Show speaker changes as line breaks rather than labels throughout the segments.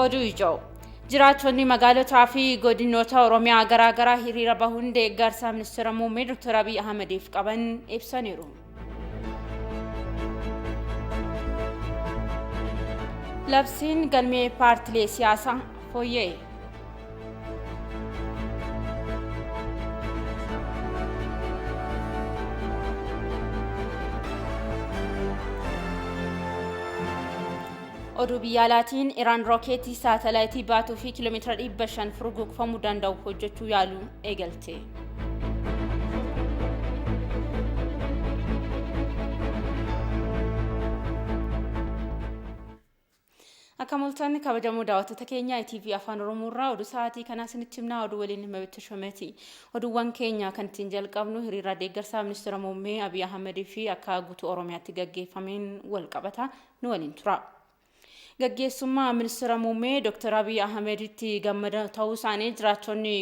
Oduu ijoo. Jiraattonni magaalotaa fi godinoota Oromiyaa garaa garaa hiriira bahuun deeggarsa Ministeera Muummee Dr. Abiy Ahmediif qaban ibsaniiru. Labsiin galmee paartilee siyaasaa fooyya'e. Oduu biyya alaatiin Iraan rookeetii saatalaayitii baatuu fi kiiloomeetira 500 furguugfamuu danda'u hojjechuu yaaluu eegalte. Akka mul'atan kabajamoo daawwattoota keenya ITV Afaan Oromoo irraa oduu sa'aatii kanaa isinitti himnaa oduu waliin Mabitti Shomeeti. Oduuwwan keenya kan ittiin jalqabnu hiriira deeggarsaa ministeera muummee Abiy Ahmed fi akka guutuu Oromiyaatti gaggeeffameen wal qabata nu waliin tura. Gaggeessummaa Ministira Muummee Dr. Abiy Ahmeditti gammada ta'uu isaanii jiraattonni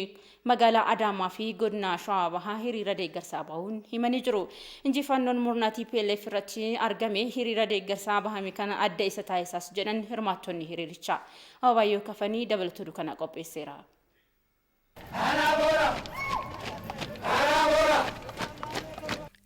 magaalaa Adaamaa fi godina Shawaa Bahaa hiriira deeggarsaa bahuun himanii jiru. Injifannoon murna TPLF irratti argame hiriira deeggarsaa bahame kana adda isa taasisaas jedhan hirmaattonni hiriirichaa. Ababaayyoo Kafanii dabalata oduu kana qopheesseera.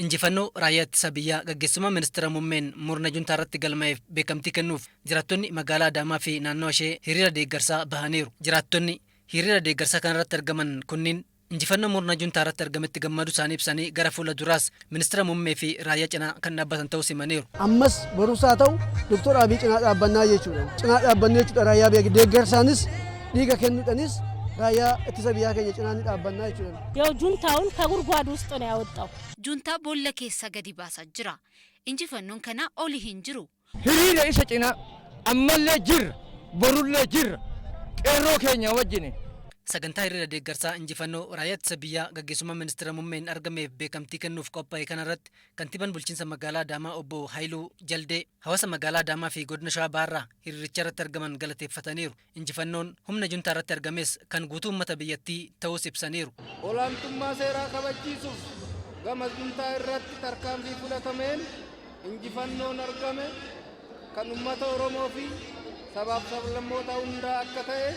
Injifannoo raayyaa ittisa biyyaa gaggeessummaa ministira muummeen murna juntaa irratti galmaa'eef beekamtii kennuuf jiraattonni magaalaa Adaamaa fi naannawa ishee hiriira deeggarsaa bahaniiru. Jiraattonni hiriira deeggarsaa kanarratti argaman kunniin injifannoo murna juntaa irratti argametti gammaduu isaanii ibsanii gara fuula duraas ministira muummee fi raayyaa cinaa kan dhaabbatan ta'uus himaniiru.
Ammas barumsa haa ta'u Doktor Abiy cinaa dhaabbannaa jechuudha. Cinaa dhaabbannee jechuudha raayyaa biyya deeggarsaanis dhiiga kennuudhanis raayyaa ittisa biyyaa keenya cinaa ni dhaabbannaa jechuudha.
ያው ጁንታውን ከጉድጓድ ውስጥ ነው ያወጣው።
Juntaa boolla keessaa gadi baasaa jira. Injifannoon kanaa oli hin jiru.
Hiriira isa cinaa ammallee jirra, borullee jirra, qeerroo keenya wajjin.
Sagantaa hiriira deeggarsaa injifannoo raayyaa ittisa biyyaa gaggeessummaa ministeera muummeen argameef beekamtii kennuuf qophaa'e kanarratti kantiibaan bulchiinsa magaalaa Adaamaa obbo Haayiluu Jaldee hawaasa magaalaa Adaamaa fi godina Shawaa Bahaarraa hiriiricha irratti argaman galateeffataniiru. Injifannoon humna juntaa irratti argames kan guutuu uummata biyyattii ta'uus ibsaniiru.
Olaantummaa seeraa kabachiisuuf gama juntaa irratti tarkaanfii fudhatameen injifannoon argame kan uummata Oromoo fi sabaaf sablammoota hundaa akka ta'e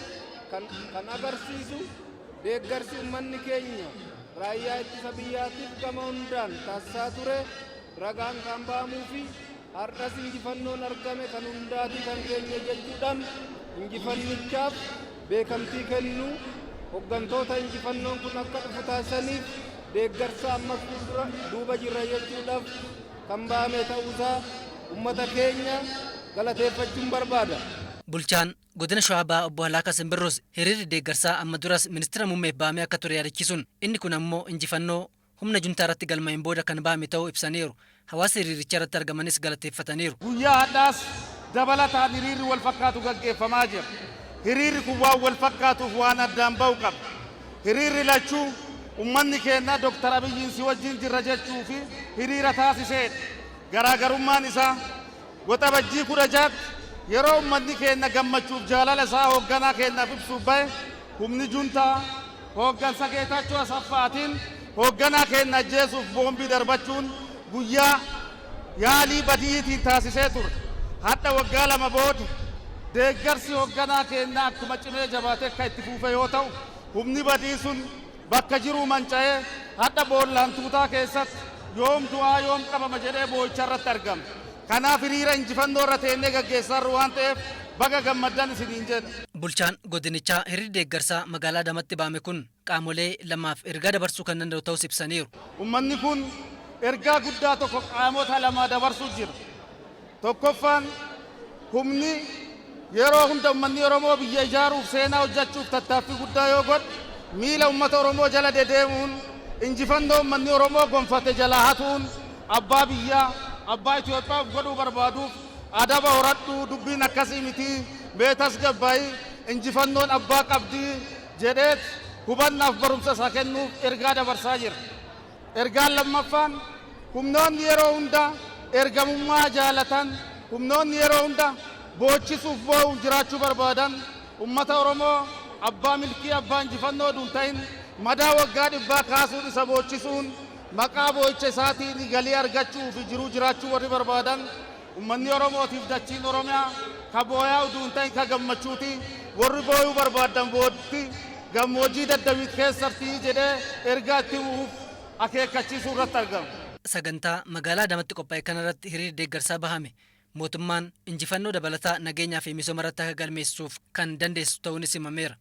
kan agarsiisu deeggarsi uummanni keenya raayyaa ittisa biyyaatiif gama hundaan taasisaa ture ragaan kan ba'amuu fi har'as injifannoon argame kan hundaati kan keenya jechuudhaan injifannichaaf beekamtii kennu hoggantoota injifannoon kun akka dhufu taasisaniif deeggarsa ammas fuuldura duuba jirra jechuudhaaf kan ba'ame ta'uusaa uummata keenya galateeffachuun barbaada.
Bulchaan godina Shawaa Bahaa obbo Halaaka Simbirroos hiriirri deeggarsaa amma duras ministeera muummeef ba'amee akka ture yaadachiisuun inni kun ammoo injifannoo humna juntaa irratti galmaa'een booda kan ba'ame ta'uu ibsaniiru. Hawaasa hiriiricha irratti argamanis galateeffataniiru.
Guyyaa har'aas dabalataan hiriirri wal fakkaatu gaggeeffamaa jira. Hiriirri kun waan wal fakkaatuuf waan addaan ba'u qaba. Hiriirri lachuu uummanni keenya Dr. Abiyyiin si wajjin jirra jechuu fi hiriira taasiseedha. Garaagarummaan isaa Waxabajjii 16tti yeroo uummanni keenya gammachuuf jaalala isaa hoogganaa keenyaaf ibsuuf bahe humni juntaa hooggansa Geetaachoo Asaffaatiin hoogganaa keenya ajjeesuuf boombii darbachuun guyyaa yaalii badiitiin taasisee ture. Hadha waggaa 2 booda deeggarsi hoogganaa keenyaa akkuma cimee jabaatee akka itti fufe yoo ta'u humni badii sun bakka jiruu manca'ee hadha boollaan tuutaa keessatti yoom du'aa yoom qabama jedhee boo'icha irratti argama. Kanaaf hiriira injifannoo irra teennee gaggeessaarru waan ta'eef baga gammaddan isiniin jedha.
Bulchaan godinichaa hiriirri deeggarsaa magaalaa Adaamaatti ba'ame kun qaamolee lamaaf ergaa dabarsuu kan danda'u ta'uus ibsaniiru.
Uummanni kun ergaa guddaa tokko qaamota lama dabarsuu jira. Tokkoffaan humni yeroo hunda uummanni Oromoo biyya ijaaruuf seenaa hojjechuuf tattaaffii guddaa yoo godhu miila uummata Oromoo jala dedeemuun injifannoo uummanni Oromoo gonfate jalaa hatuun abbaa biyyaa abbaa Itoophiyaaf godhuu barbaaduuf adaba horadhuu dubbiin akkasii miti meetas gabbaayii injifannoon abbaa qabdii jedheet hubannaaf barumsa isaa kennuuf ergaa dabarsaa jira. Ergaan lammaffaan humnoonni yeroo hunda ergamummaa jaalatan humnoonni yeroo hunda boochisuuf boo'uuf jiraachuu barbaadan uummata Oromoo abbaa milkii abbaa injifannoo duun ta'in madaa waggaa dhibbaa kaasuun isa boochisuun maqaa boo'icha isaatiin galii argachuu fi jiruu jiraachuu warri barbaadan uummanni Oromootiif dachiin Oromiyaa ka booyaa utuu hin ta'in ka gammachuuti. Warri booyuu barbaaddan bootti gammoojjii Daddabiit keessatti jedhee ergaa itti himuuf akeekkachiisuu irratti argama.
Sagantaa magaalaa Adaamaatti qophaa'e kanarratti hiriirri deeggarsaa bahame mootummaan injifannoo dabalataa nageenyaa fi misooma irratti akka galmeessuuf kan dandeessisu ta'uunis himameera.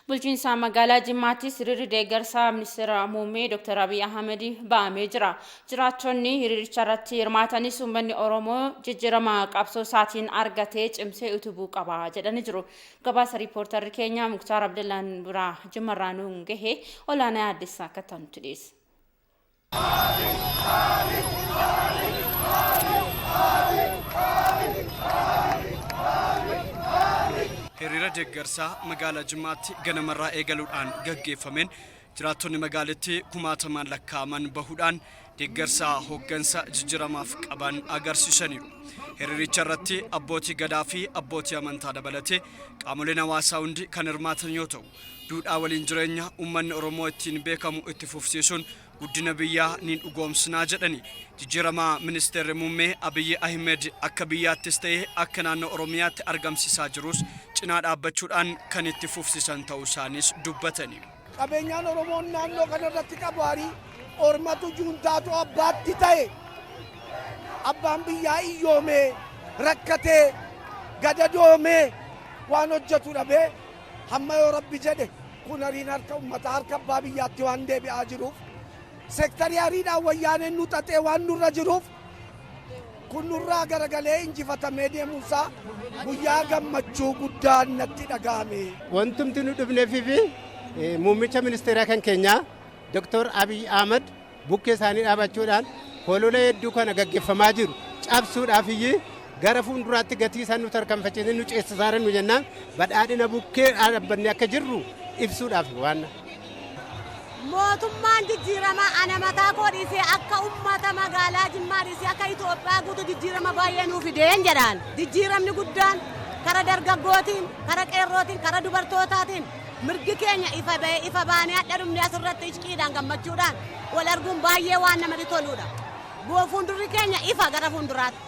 Bulchiinsa magaalaa Jimmaattis hiriirri deeggarsaa ministeera muummee Dr. Abiy Ahmed ba'amee jira. Jiraattonni hiriiricha irratti hirmaatanis uummanni Oromoo jijjiirama qabsoo isaatiin argatee cimsee utubuu qaba jedhanii jiru. Gabaasa riippoortarri keenya Muktaar Abdallaan biraa Jimmarraa nuun gahe Olaanaa Addissaa akka ta'utti dhiyeessa.
Hiriira deeggarsaa magaalaa Jimmaatti ganamarraa eegaluudhaan gaggeeffameen jiraattonni magaalittii kumaatamaan lakkaa'aman bahuudhaan deeggarsaa hooggansa jijjiiramaaf qaban agarsiisaniiru. Hiriiricha irratti abbootii gadaa fi abbootii amantaa dabalatee qaamoleen hawaasaa hundi kan hirmaatan yoo ta'u, duudhaa waliin jireenya uummanni Oromoo ittiin beekamu itti fufsiisuun guddina biyyaa ni dhugoomsinaa jedhani. Jijjiirama ministeerri muummee Abiyyi Ahmed akka biyyaattis ta'e akka naannoo Oromiyaatti argamsiisaa jirus cinaa dhaabbachuudhaan kan itti fufsiisan ta'uu isaanis dubbatani.
Qabeenyaan Oromoon naannoo kanarratti qabu harii ormatu juuntaatu abbaatti ta'e, abbaan biyyaa iyyoomee, rakkatee, gadadoomee, waan hojjetu dhabee, hamma yoo Rabbi jedhe kun hariin harka uummataa, harka abbaa biyyaatti waan deebi'aa jiruuf, seektarii hariidhaan wayyaaneen nu xaxee waan nurra jiruuf, kun nurraa garagalee injifatamee deemuunsaa guyyaa gammachuu guddaa natti dhaga'ame.
Wantumti nu dhufneefi muummicha ministeeraa kan keenyaa Dr. Abiy Ahmad bukkee isaanii dhaabachuudhaan holola hedduu kana gaggeeffamaa jiru cabsuudhaaf iyyuu gara fuulduraatti gatii isaan nu tarkaanfachiisanii nu ceessisaa nu jennaan badhaadhina bukkee dhaabbannee akka jirru ibsuudhaaf waan.
Mootummaan jijjiirama ana mataa koo dhiisee, akka uummata magaalaa Jimmaa dhiisee, akka Itoophiyaa guutuu jijjiirama baay'ee nuu fideen jedhaan. Jijjiiramni guddaan kara dargaggootiin, kara qeerrootiin, kara dubartootaatiin mirgi keenya ifa ba'ee, ifa baanee hadha dhumne asirratti ishqiidhaan gammachuudhaan wal arguun baay'ee waan namatti toludha. Fuuldurri keenya ifa gara fuulduraatti.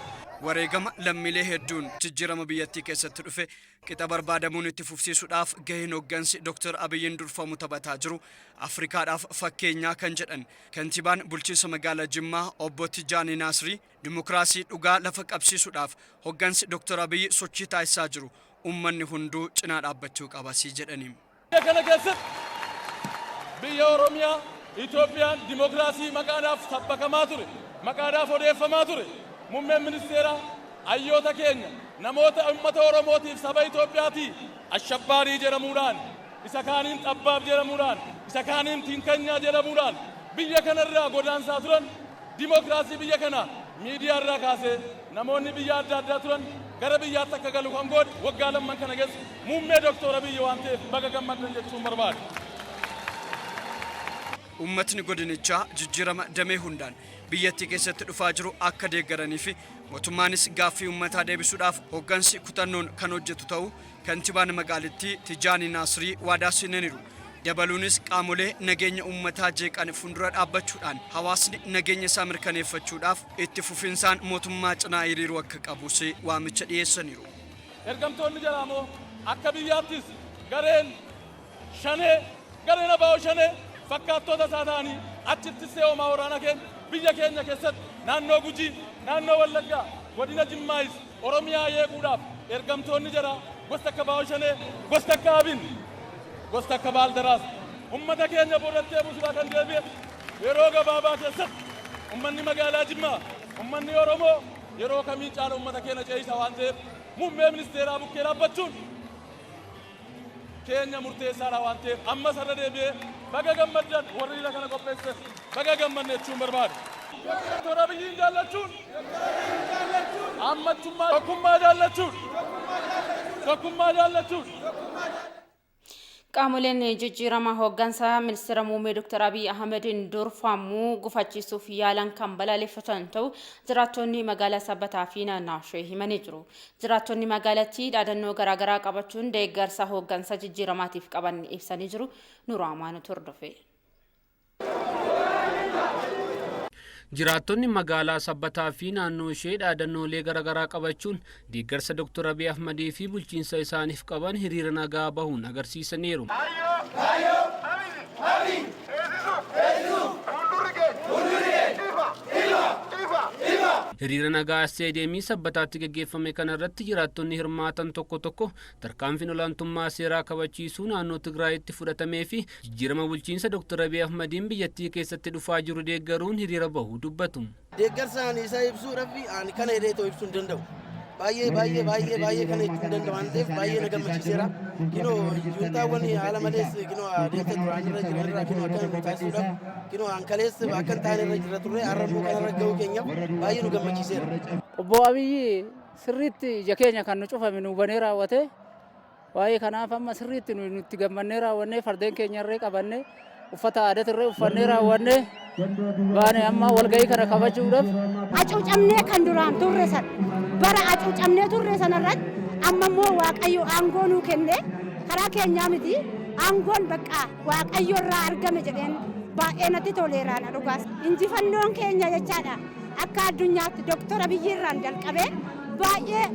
Wareegama lammiilee hedduun jijjiirama biyyattii keessatti dhufe qixa barbaadamuun itti fufsiisuudhaaf gaheen hooggansi Dr. Abiyyiin durfamu taphataa jiru Afrikaadhaaf fakkeenyaa kan jedhan kantiibaan bulchiinsa magaalaa Jimmaa obbo Tijaanii Naasrii, dimokiraasii dhugaa lafa qabsiisuudhaaf hooggansi Dr. Abiyyi sochii taasisaa jiru uummanni hunduu cinaa dhaabbachuu qabasii jedhani.
Biyya kana keessatti, biyya Oromiyaa, Itoophiyaan dimokiraasii maqaadhaaf sabbakamaa ture, maqaadhaaf odeeffamaa ture. Muummeen ministeeraa hayyoota keenya, namoota uummata Oromootiif saba Itoophiyaatii ashabbaarii jedhamuudhaan, isa kaaniin xabbaab jedhamuudhaan, isa kaaniin tinkanyaa jedhamuudhaan biyya kanarraa godaansaa turan, dimokiraasii biyya kana miidiyaa irraa kaasee namoonni biyya adda addaa turan gara biyyaatti akka galu kan godhe waggaa lamman kana keessa muummee Doktor Abiyyi waan ta'eef baga gammaddan jechuun barbaada.
Uummatni godinichaa jijjiirama damee hundaan biyyattii keessatti dhufaa jiru akka deeggaranii fi mootummaanis gaaffii uummataa deebisuudhaaf hooggansi kutannoon kan hojjetu ta'uu kantiibaan magaalittii Tijaanii Naasrii waadaa seenaniiru. Dabaluunis qaamolee nageenya uummataa jeeqan fuuldura dhaabbachuudhaan hawaasni nageenya isaa mirkaneeffachuudhaaf itti fufinsaan mootummaa cinaa hiriiruu akka qabus waamicha dhiyeessaniiru.
Ergamtoonni jalaamoo akka biyyaattis gareen shanee, gareen abaa'oo shanee fakkaattoota isaa ta'anii achitti see'oomaa waraana keenya biyya keenya keessatti naannoo Gujii, naannoo Wallaggaa, godina Jimmaayis Oromiyaa eeguudhaaf ergamtoonni jara gosta akka abaa'oo shanee, gosta akka Abin, gosta akka Baaldaraas ummata keenya boodattee buusuudhaa kan deebi'e yeroo gabaabaa keessatti ummanni magaalaa Jimmaa, ummanni Oromoo yeroo kamiin caala ummata keenya ce'isa waan ta'eef muummee ministeeraa bukkee dhaabbachuun keenya murteessaadha waan ta'eef amma sarara deebi'ee baga gammaddan, warri hiriira kana qopheesse baga gammadne jechuun barbaada. Doktor Abiyyiin jaallachuun ammachummaa tokkummaa jaallachuun, tokkummaa jaallachuun.
Qaamoleen jijjiirama hooggansa ministeera muummee Dr. Abiy Ahmediin durfamuu gufachiisuuf yaalan kan balaaleffatan ta'u jiraattonni magaalaa Sabbataa fi naannoo ishee himanii jiru. Jiraattonni magaalattii dhaadannoo garaagaraa qabachuun deeggarsa hooggansa jijjiiramaatiif qaban ibsanii jiru. Nuruu Amaanutu hordofe.
Jiraattonni magaalaa Sabbataa fi naannoo ishee dhaadannoolee garaagaraa qabachuun deeggarsa Dr. Abiy Ahmadii fi bulchiinsa isaaniif qaban hiriira nagaa bahuun agarsiisaniiru. Hiriira nagaa isteediyeemii Sabbataatti gaggeeffame kana irratti jiraattonni hirmaatan tokko tokko tarkaanfiin olaantummaa seeraa kabachiisuu naannoo Tigraayitti fudhatamee fi jijjiirama bulchiinsa Dr. Abiy Ahmadiin biyyattii keessatti dhufaa jiru deeggaruun hiriira bahuu dubbatu.
Deeggarsa ani isa ibsuudhaaf ani kana jedhee itoo ibsuu hin danda'u. Baay'ee baay'ee baay'ee baay'ee kana jechuu hin danda'u waan ta'eef baay'ee na gammachiiseera. Kinoo juuntaawwan haala malees kinoo adeemsa duraan irra jiran irraa kinoo akkana nu taasisuudhaaf kinoo ankalees akka hin taane irra jirra turre har'a immoo kanarra ga'uu keenyaaf baay'ee nu gammachiiseera.
Obbo Abiyyi sirriitti ija keenya kan nu cufame nu banee raawwate waa'ee kanaaf amma sirriitti nu nutti gammannee raawwannee fardeen keenya irree qabannee uffata aadatirree uffannee raawwannee baane amma walga'ii kana kabajuudhaaf.
Hacuucamnee kan duraan turre sana bara hacuucamnee turre sanarratti amma immoo Waaqayyo aangoo nuu kenne karaa keenyaa miti aangoon bakka Waaqayyo irraa argame jedheen baay'ee natti toleera na dhugaas. Injifannoon keenya jechaadha akka addunyaatti Dooktar Abiyyi irraan jalqabee baay'ee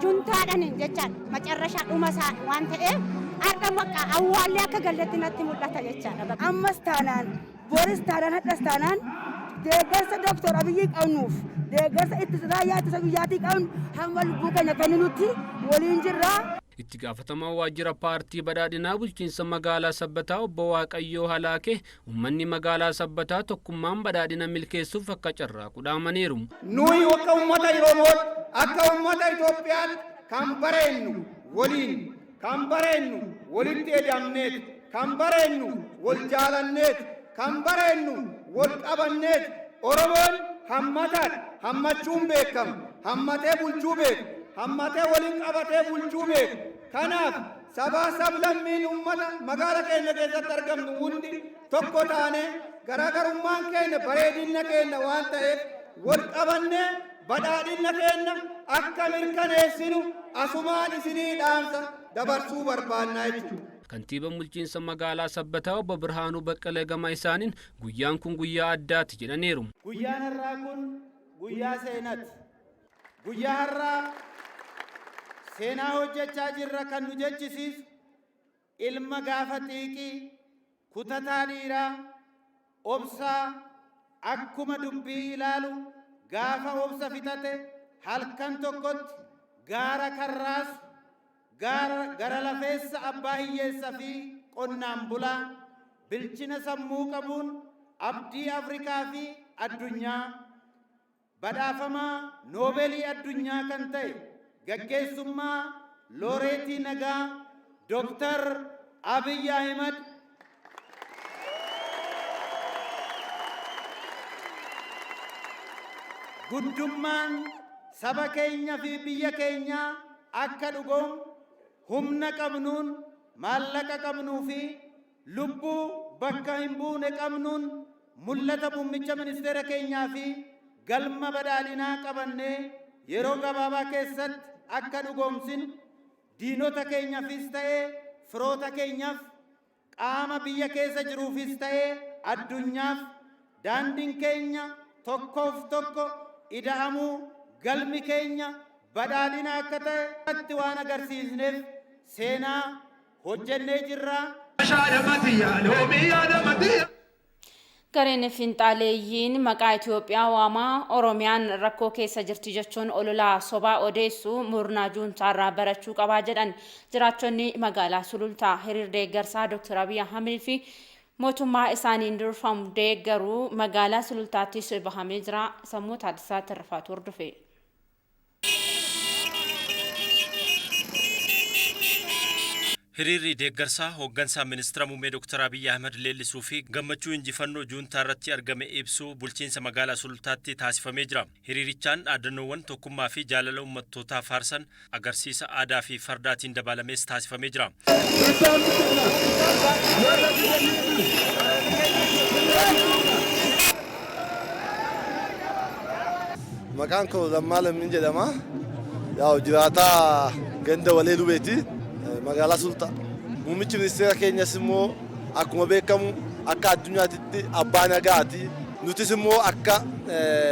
juntaadhaan jechaadha macarrashaa dhuma isaa waan ta'eef har'a bakka awwaallee akka galletti natti mul'ata jechaadha.
Ammas taanaan boris taanaan hadhas taanaan deeggarsa Dooktar Abiyyi qabnuuf deeggarsa ittisa raayyaa ittisa biyyaatii qabnu hamma lubbuu keenya kenninutti waliin jirra.
Itti gaafatamaa waajjira paartii badhaadhinaa bulchiinsa magaalaa Sabbataa obbo Waaqayyoo Halaakee uummanni magaalaa Sabbataa tokkummaan badhaadhina milkeessuuf akka carraaqu dhaamaniiru.
Nuyi akka uummata Oromootti akka uummata Itoophiyaatti kan bareennu waliin kan bareennu walitti edamneet kan bareennu wal jaalanneet kan bareennu wal qabanneet. Oromoon hammataadha, hammachuun beekama, hammatee bulchuu beeku, hammatee waliin qabatee bulchuu beeku. Kanaaf sabaa sablammiin uummata magaala keenya keessatti argamnu hundi tokko taane garaagarummaan keenya bareedina keenya waan ta'eef wal qabannee badhaadhina keenya akka mirkaneessinu asumaan isinii dhaamsa dabarsuu barbaannaa jechuudha.
Kantiibaan bulchiinsa magaalaa Sabbataa obbo Birhaanuu Baqqalee gama isaaniin guyyaan kun guyyaa addaati jedhaniiru.
Guyyaan har'aa kun guyyaa seenaati. Guyyaa har'aa seenaa hojjechaa jirra kan nu jechisiisu ilma gaafa xiiqii kutataa dhiiraa obsaa akkuma dubbii ilaalu gaafa obsa fixate halkan tokkotti gaara karraasu gara lafeessa abbaa hiyyeessa fi qonnaan bulaa bilchina sammuu qabuun abdii Afrikaa fi addunyaa badhaafamaa Noobeelii addunyaa kan ta'e gaggeessummaa looreetii nagaa Dooktar Abiy Ahimad guddummaan saba keenya fi biyya keenyaa akka dhugoomu humna qabnuun maallaqa qabnuu fi lubbuu bakka hin buune qabnuun mul'ata muummicha ministeera keenyaa fi galma badhaadhinaa qabannee yeroo gabaabaa keessatti akka dhugoomsinu diinota keenyaafis ta'ee firoota keenyaaf qaama biyya keessa jiruufis ta'ee addunyaaf daandiin keenya tokkoof tokko ida'amuu galmi keenya badhaadhina akka ta'e waan agarsiisneef seenaa hojjennee jirra.
Gareen finxaaleeyyiin maqaa Itoophiyaa waamaa Oromiyaan rakkoo keessa jirti jechuun ololaa sobaa odeessu murnaa juuntaarraa barachuu qabaa jedhan jiraattonni magaalaa Sulultaa. Hiriir deeggarsaa Dr. Abiy Ahmed fi mootummaa isaaniin durfamu deeggaruu magaalaa Sulultaattis bahamee jira. Sammuu Taaddasaa Tarrafaatu hordofe.
Hiriirri deeggarsaa hooggansaa ministeera muummee Dr. Abiy Ahmed leellisuu fi gammachuu injifannoo juuntaa irratti argame ibsuu bulchiinsa magaalaa Sulultaatti taasifamee jira. Hiriirichaan dhaadannoowwan tokkummaa fi jaalala uummattootaa faarsan agarsiisa aadaa fi fardaatiin dabalamees taasifamee jira.
Maqaan koo Lammaa Lammiin jedhama. Yaa'u jiraataa ganda Walee Lubeeti. Magaalaa Sulultaa. Muummichi ministeera keenyas immoo akkuma beekamu akka addunyaatitti abbaa nagaati. Nutis immoo akka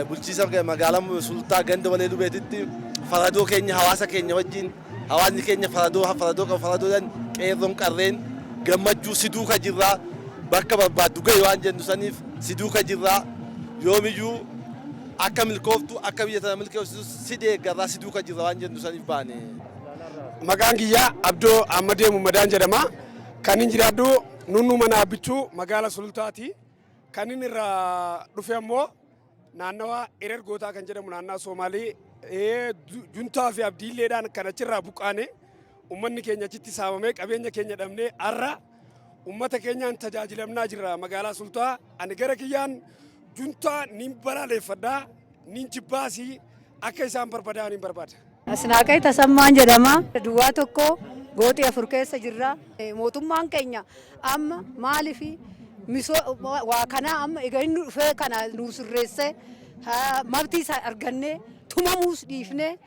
bulchiisa magaalaa Sulultaa ganda Walee Lubeetitti faradoo keenya hawaasa keenya wajjin, hawaasni keenya faradoo faradoo qabu, faradoodhaan qeerroon qarreen gammachuu si duuka jirraa, bakka barbaaddu gahi waan jennu saniif si duuka jirraa, yoomiyyuu akka milkooftu, akka biyya tana milkeessitu si deeggarraa, si duuka jirra waan jennu saniif baane.
Maqaan kiyyaa Abdoo Ahmadee Mummadaan jedhama. Kan inni jiraadhu Nunnuu mana Abbichuu magaala Sulultaati. Kan inni irraa dhufe ammoo naannawa Erer Gootaa kan jedhamu naannawa Soomaalii juntaa fi abdiilleedhaan kan achirraa buqqaane, uummanni keenya achitti saamamee, qabeenya keenya dhabnee, har'a uummata keenyaan tajaajilamnaa jirra magaalaa Sulultaa. Ani gara kiyyaan juntaa nin balaaleffadha, nin jibbaasii, akka isaan barbadaa'an hin barbaada.
Asnaaqee Tasammaan jedhama. Duwwaa 1 gooxii 4 keessa jirra. Mootummaan keenya amma maaliif waa kanaa amma egaa inni dhufee kana nuu sirreessee, mabtii isaa argannee, tumamuus dhiifnee,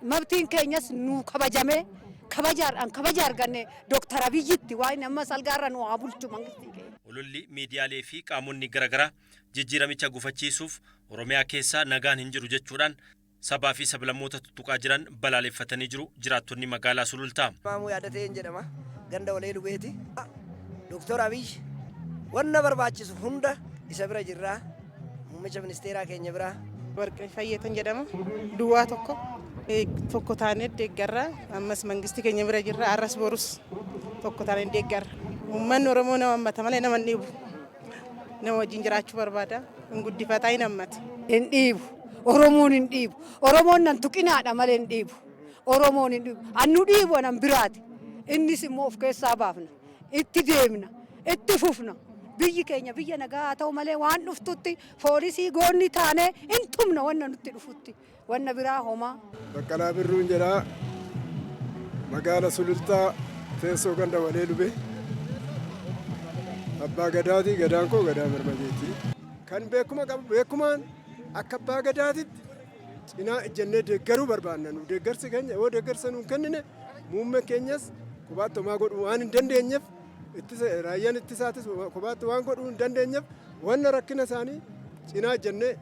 mabtiin keenyas nuu kabajamee, kabajaadhaan kabaja arganne Dooktar Abiyyitti waan inni amma salgaarra nu haa bulchu mangistiin keenya.
Ololli miidiyaalee fi qaamonni garaagaraa jijjiiramicha gufachiisuuf Oromiyaa keessa nagaan hin jiru jechuudhaan sabaa fi sablammoota tuttuqaa jiran balaaleffatanii jiru jiraattonni magaalaa Sulultaa.
Maamuu Yaadateen jedhama. Ganda Walee Lubeeti. Dooktor Abiy wanna barbaachisu hunda isa bira jirra. Muummicha ministeeraa keenya bira.
Warqee Fayyeetan jedhama. Duwwaa 1 tokko taanee deeggarra. Ammas mangistii keenya bira jirra. Arras borus tokko taanee deeggarra. Uummanni Oromoo nama hammata malee nama hin dhiibu. Nama wajjin jiraachuu barbaada. Hin guddifataa, hin hammata.
Hin dhiibu. Oromoon hin dhiibu. Oromoon nan tuqinaadha malee hin dhiibu. Oromoon hin dhiibu. Annu dhiibu anan biraati. Innis immoo of keessaa baafna. Itti deemna. Itti fufna. Biyyi keenya biyya nagaa haa ta'u malee waan dhuftutti foolisii goonni taanee hin tumna wanna nutti dhufutti. Wanna biraa homaa.
Baqqalaa Birruun jedha. Magaala Sulultaa, teessoo ganda Walee Lubee. Abbaa Gadaati. Gadaan koo Gadaa Marmajeeti. Kan beekuma qabu beekumaan akka Abbaa Gadaatitti cinaa ejjennee deeggaruu barbaanna. Nu deeggarsi keenya yoo deeggarsa nuun kennine, muummeen keenyas kophaatti homaa godhuu waan hin dandeenyeef, ittisa raayyaan ittisaatis kophaatti waan godhuu hin dandeenyeef, wanna rakkina isaanii cinaa ejjennee,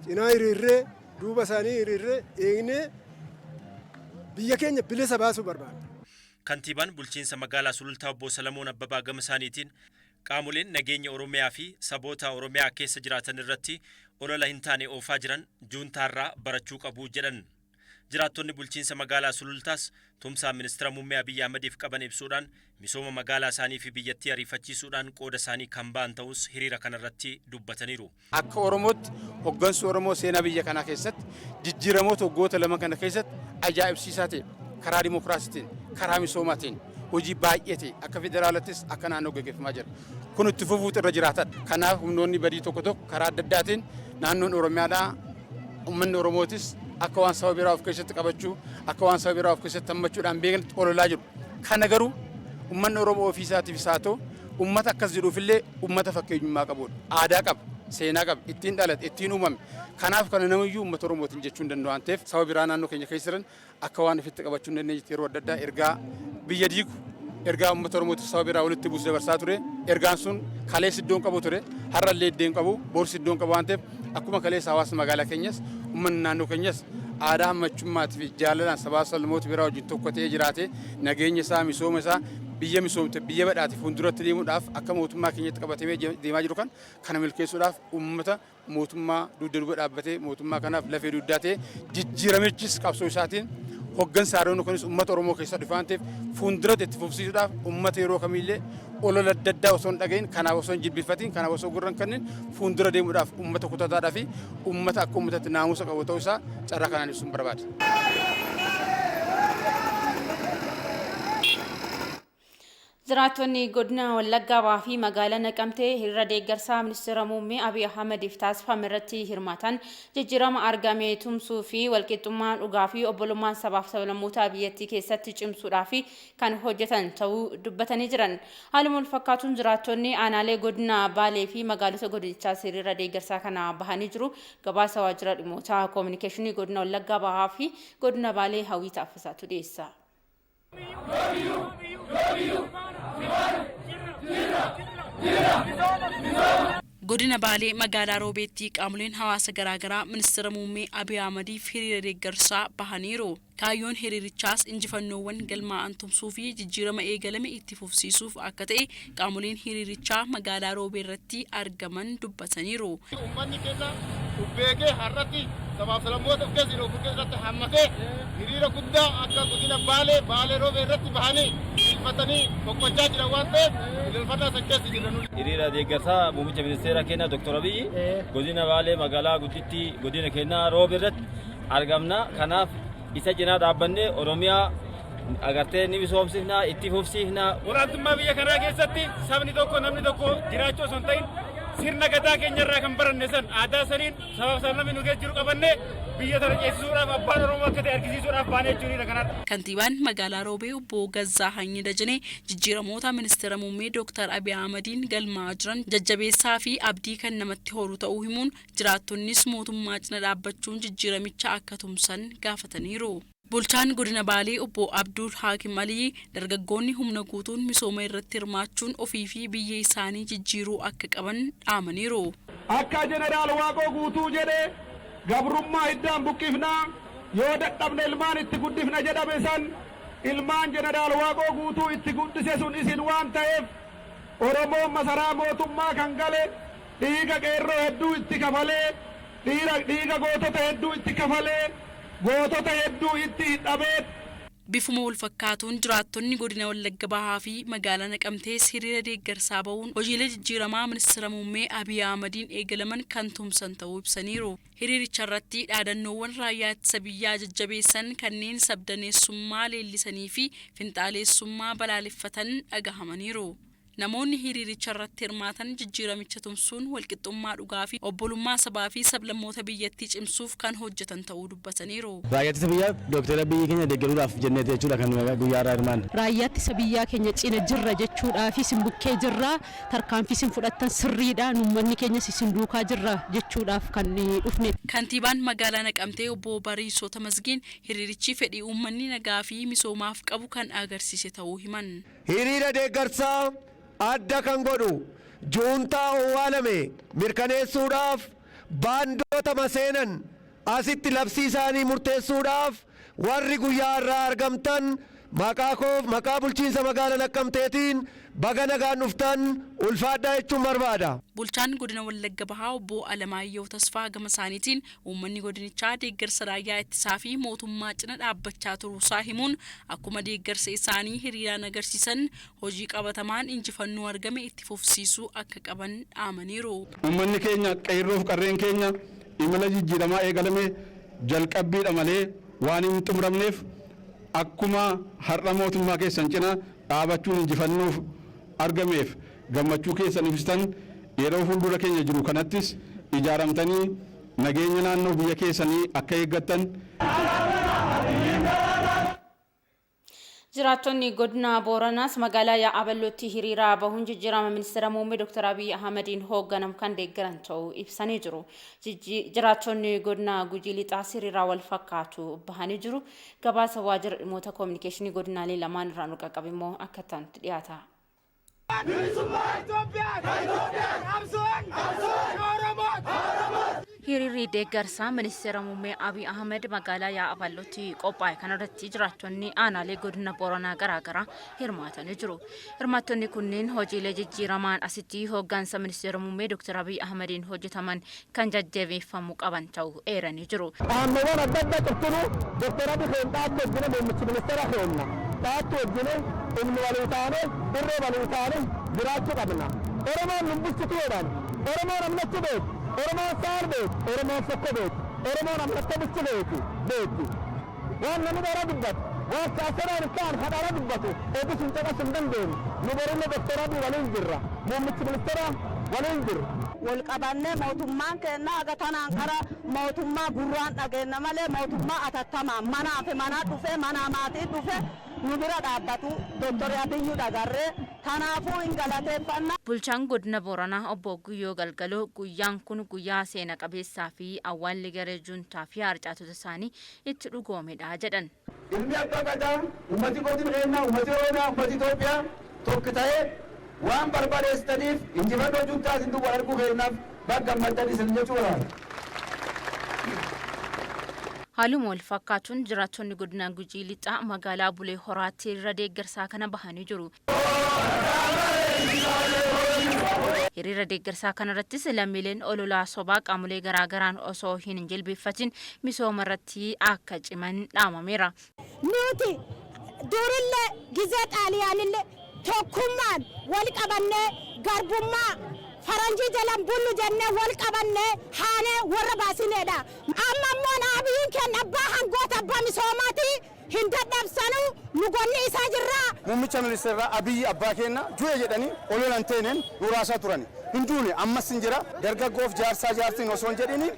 cinaa hiriirree, duuba isaanii hiriirree eegnee biyya keenya bilisa baasuu barbaanna.
Kantiibaan bulchiinsa magaalaa Sulultaa obbo Salamoon Abbabaa gama isaaniitiin qaamoleen nageenya Oromiyaa fi saboota Oromiyaa keessa jiraatan irratti olola hin taane oofaa jiran juuntaarraa barachuu qabu jedhan. Jiraattonni bulchiinsa magaalaa Sulultaas tumsa Ministira Muummee Abiyyi Ahmadiif qaban ibsuudhaan misooma magaalaa isaanii fi biyyattii ariifachiisuudhaan qooda isaanii kan ba'an ta'uus hiriira kanarratti dubbataniiru.
Akka Oromootti hoggansi Oromoo seenaa biyya kanaa keessatti jijjiiramoota waggoota lama kana keessatti ajaa'ibsiisaa ta'e karaa dimokiraasiitiin, karaa misoomaatiin hojii baay'ee ta'e akka federaalattis akka naannoo gaggeeffamaa jira. Kun itti fufuutu irra jiraatadha. Kanaaf humnoonni badii tokko tokko karaa adda addaatiin naannoon Oromiyaadhaa, uummanni Oromootis akka waan saba biraa of keessatti qabachuu, akka waan saba biraa of keessatti hammachuudhaan beekanitti ololaa jiru. Kana garuu uummanni Oromoo ofii isaatiifis haa ta'u uummata akkas jedhuufillee uummata fakkeenyummaa qabudha. Aadaa qaba, seenaa qaba, ittiin dhalate, ittiin uumame. Kanaaf kana namiyyuu uummata Oromootiin jechuu hin danda'u waan ta'eef, saba biraa naannoo keenya keessa jiran akka waan ofitti qabachuu hin dandeenyetti yeroo adda addaa ergaa biyya diigu, ergaa uummata Oromootiif saba biraa walitti buusu dabarsaa ture. Ergaan sun kaleessa iddoon qabu ture, har'allee iddoon qabu, borsi iddoon qabu waan ta'eef, akkuma kaleessa hawaasni magaalaa keenyas, uummanni naannoo keenyas aadaa hammachummaatii fi jaalalaan sabaa sablammoota biraa wajjin tokko ta'ee jiraatee, nageenya isaa, misooma isaa, biyya misoomte, biyya badhaate fuulduratti deemuudhaaf akka mootummaa keenyatti qabatamee deemaa jiru kan kana milkeessuudhaaf uummata mootummaa dugda duuba dhaabbatee, mootummaa kanaaf lafee dugdaa ta'e, jijjiiramichis qabsoo isaatiin hoggansa haaroon kunis uummata Oromoo keessa dhufe waan ta'eef, fuulduratti itti fufsiisuudhaaf uummata yeroo kamiillee olola adda addaa osoo hin dhagahin, kanaaf osoo hin jilbifatin, kanaaf osoo gurra hin kennin fuuldura deemuudhaaf uummata kutataadhaa fi uummata akka uummatatti naamusa qabu ta'uu isaa carraa kanaan ibsuun barbaada.
Jiraattonni godina Wallaggaa Bahaa fi magaalaa Naqamtee hiriira deeggarsaa Ministeera Muummee Abiy Ahmediif taasifame irratti hirmaatan jijjiirama argame tumsuu fi walqixxummaa dhugaa fi obbolummaan sabaaf sablammootaa biyyattii keessatti cimsuudhaaf kan hojjetan ta'uu dubbatanii jiran. Haaluma walfakkaatuun jiraattonni aanaalee godina Baalee fi magaalota godinichaas hiriira deeggarsaa kana bahanii jiru. Gabaasa waajjira dhimmoota koominikeeshinii godina Wallaggaa Bahaa fi godina Baalee Hawwii Taaffasaatu dhiyeessa.
Godina Baalee magaalaa Roobeetti qaamoleen hawaasa garaagaraa ministeera muummee Abiy Ahmadiif hiriira deeggarsaa bahaniiru. Kaayyoon hiriirichaas injifannoowwan galmaa'an tumsuu fi jijjiirama eegalame itti fufsiisuuf akka ta'e qaamoleen hiriirichaa magaalaa Roobee irratti argaman dubbataniiru.
Uummanni keenya beekee har'atti sabaaf sablammoota of keessa jiru of keessatti hammatee hiriira guddaa akka godina Baalee Baalee Roobee irratti bahanii ilfatanii boqochaa jiran waan ta'eef ililfannaa san keessa jiran.
Hiriira deeggarsaa muummicha ministeera keenya Dr. Abiyyi godina Baalee magaalaa guddittii godina keenyaa Roobee irratti argamna. Kanaaf isa cinaa dhaabbannee Oromiyaa agartee ni misoomsifna, itti fufsiifna.
Olaantummaa biyya kanaa keessatti sabni tokko namni tokko jiraachuu osoo hin ta'in sirna gadaa keenya irraa kan baranne san aadaa saniin sabab sablamni nu keessa jiru qabanne biyya tana ceesisuudhaaf abbaan Oromoo akka ta'e argisiisuudhaaf baanee jechuudha kanadha.
Kantiibaan magaalaa Roobee obbo Gazzaa Hanyi Dajanee jijjiiramoota ministeera muummee Dr. Abiy Ahmadiin galmaa'aa jiran jajjabeessaa fi abdii kan namatti horu ta'uu himuun jiraattonnis mootummaa cina dhaabbachuun jijjiiramicha akka tumsan gaafataniiru. Bulchaan godina Baalee obbo Abdul Haakim Aliyyi dargaggoonni humna guutuun misooma irratti hirmaachuun ofii fi biyya isaanii jijjiiruu akka qaban dhaamaniiru.
Akka jeneraal Waaqoo Guutuu jedhee gabrummaa hiddaan buqqifnaa, yoo dadhabne ilmaan itti guddifna jedhame san, ilmaan jeneraal Waaqoo Guutuu itti guddise sun isin waan ta'eef, Oromoon masaraa mootummaa kan gale dhiiga qeerroo hedduu itti kafalee, dhiiga gootota hedduu itti kafalee, gootota hedduu itti hidhamee.
Bifuma wal fakkaatuun jiraattonni godina Wallagga Bahaa fi magaalaa Naqamtees hiriira deeggarsaa bahuun hojiilee jijjiiramaa ministeera muummee Abiy Ahmadiin eegalaman kan tumsan ta'uu ibsaniiru. Hiriiricha irratti dhaadannoowwan raayyaa ittisa biyyaa jajjabeessan, kanneen sabdaneessummaa leellisanii fi finxaaleessummaa balaaleffatan dhagahamaniiru. Namoonni hiriiricha irratti hirmaatan jijjiiramicha tumsuun walqixxummaa dhugaa fi obbolummaa sabaa fi sablammoota biyyattii cimsuuf kan hojjetan ta'uu dubbataniiru.
Raayyaa ittisa biyyaa Dooktar Abiyyi keenya deeggaruudhaaf jenneeti jechuudha kan guyyaa irraa hirmaanne.
Raayyaa ittisa biyyaa keenya cina jirra jechuudhaa fi isin bukkee jirra, tarkaanfii isin fudhattan sirriidha, uummanni keenyas isin duukaa jirra jechuudhaaf kan dhufne.
Kantiibaan magaalaa Naqamtee obbo Bariisoo Tamasgiin hiriirichi fedhii uummanni nagaa fi misoomaaf qabu kan agarsiise ta'uu himan.
Hiriira deeggarsaa adda kan godhu juuntaa owwaalame mirkaneessuudhaaf, baandoota maseenan asitti labsii isaanii murteessuudhaaf warri guyyaa irraa argamtan, maqaa koof maqaa bulchiinsa magaalaa Naqqamteetiin baga nagaan dhuftan, ulfaadhaa jechuun barbaada.
Bulchaan godina Wallagga Bahaa obbo Alamaayyoo Tasfaa gama isaaniitiin uummanni godinichaa deeggarsa raayyaa ittisaa fi mootummaa cina dhaabbachaa turuusaa himuun, akkuma deeggarsa isaanii hiriiraan agarsiisan hojii qabatamaan injifannoo argame itti fufsiisuu akka qaban dhaamaniiru.
Uummanni keenya, qeerroof qarreen keenya, imala jijjiiramaa eegalame jalqabbiidha malee waan hin xumuramneef, akkuma har'a mootummaa keessan cina dhaabachuun injifannoof argameef gammachuu keessan ibsitan, yeroo fuuldura keenya jiru kanattis ijaaramtanii nageenya naannoo biyya keessanii akka eeggattan.
Jiraattonni godina Booranaas magaalaa Yaa'aballootti hiriira bahuun jijjiirama ministeera muummee Dr. Abiy Ahmediin hoogganamu kan deeggaran ta'uu ibsanii jiru. Jiraattonni godina Gujii Lixaas hiriira wal fakkaatu bahanii jiru. Gabaasa waajjira dhimmoota koominikeeshinii godinaalee lamaan irraa nu qaqqabe immoo akka itti dhiyaata.
Bilisummaa Itoophiyaa! Qabsoon Oromooti!
Hiriirri deeggarsaa ministeera muummee Abiy Ahmed magaalaa Yaa'aballootti qophaa'e kanarratti jiraattonni aanaalee godina Booranaa garaagaraa hirmaatanii jiru. Hirmaattonni kunneen hojiilee jijjiiramaan asitti hooggansa ministeera muummee Dr. Abiy Ahmediin hojjetaman kan jajjabeeffamuu qaban ta'uu eeranii jiru.
Dhaannoowwan adda addaa cuftinuu Dr. Abiy keenya dhaattu wajjin, muummichi ministeera keenya dhaattu wajjin, humni walii taane, irree walii taane jiraachuu qabna. Oromoon nun bulchitu jedhan. Oromoon amnatti beeku. Oromoon saal beeku. Oromoon sokko beeku. Oromoon amnatta bulchu beeku. Beeku. Waan namni dara dubbatu. Waan siyaasadhaan hin ta'an kan dara dubbatu. Odu sun caqasuu hin dandeenyu. Nu borinne Dr. Abiy waliin jirra. Muummichi ministeera waliin jirra.
Wal qabannee mootummaan keenya haga tanaan kara mootummaa gurraan dhageenna malee, mootummaa atattamaan manaa fi manaa dhufee, manaa maatii dhufee nu bira dhaabbatu Dooktor Abiyyu dhagarree, kanaafuu hin galateeffanna.
Bulchaan godina Booranaa obbo Guyyoo Galgaloo guyyaan kun guyyaa seena qabeessaa fi awwaalli garee juuntaa fi harcaatota isaanii itti dhugoomedha jedhan.
Ilmi abbaa gadaa, ummati godina keenyaa, ummati Oromiyaa, ummati Itoophiyaa tokko ta'ee
Waan barbadeessitaniif injifannoo juntaatiin duwwaa arguu keenyaaf bakka gammaddanii isin jechuu barbaada.
Haaluma wal fakkaatuun jiraattonni godina Gujii Lixaa magaalaa Bulee Horaatti hiriira deeggarsaa kana bahanii jiru. Hiriira deeggarsaa kanarrattis lammiileen ololaa sobaa qaamolee garaagaraan osoo hin jilbeeffatin misooma irratti akka ciman dhaamameera.
Nuti durillee gizee xaaliyaanillee tokkummaan wal qabannee garbummaa faranjii jalan bullu jennee wal qabannee haanee warra baasineedha. Amma immoo Abiyyiin keenya abbaa hangoota abbaa misoomaati hin dadhabsanu nu gonni isaa jirra.
Muummicha ministeeraa Abiyyi abbaa keenya du'e jedhanii ololan teeneen nuraasaa turani. Hin duune ammas hin jira dargaggoof jaarsaa jaartiin osoo hin jedhini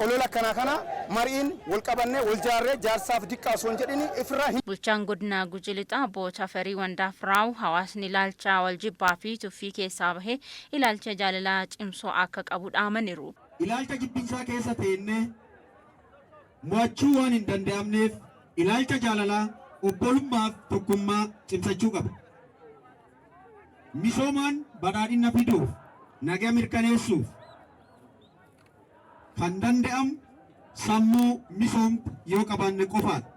olola akkanaa kana mariin wal qabannee wal jaarree jaarsaaf diqqaa osoo hin jedhini ifirraa hin.
Bulchaan godina Gujii Lixaa Obbo Tafarii Wandaafiraaw hawaasni ilaalcha wal jibbaa fi tuffii keessaa bahee ilaalcha jaalalaa cimsoo akka qabu dhaamaniiru.
Ilaalcha jibbinsaa keessa teennee mo'achuu waan hin danda'amneef ilaalcha jaalalaa obbolummaaf tokkummaa cimsachuu qaba. Misoomaan badhaadhina fiduuf nagaa mirkaneessuuf kan danda'amu sammuu misoomtu yoo qabaanne qofaadha.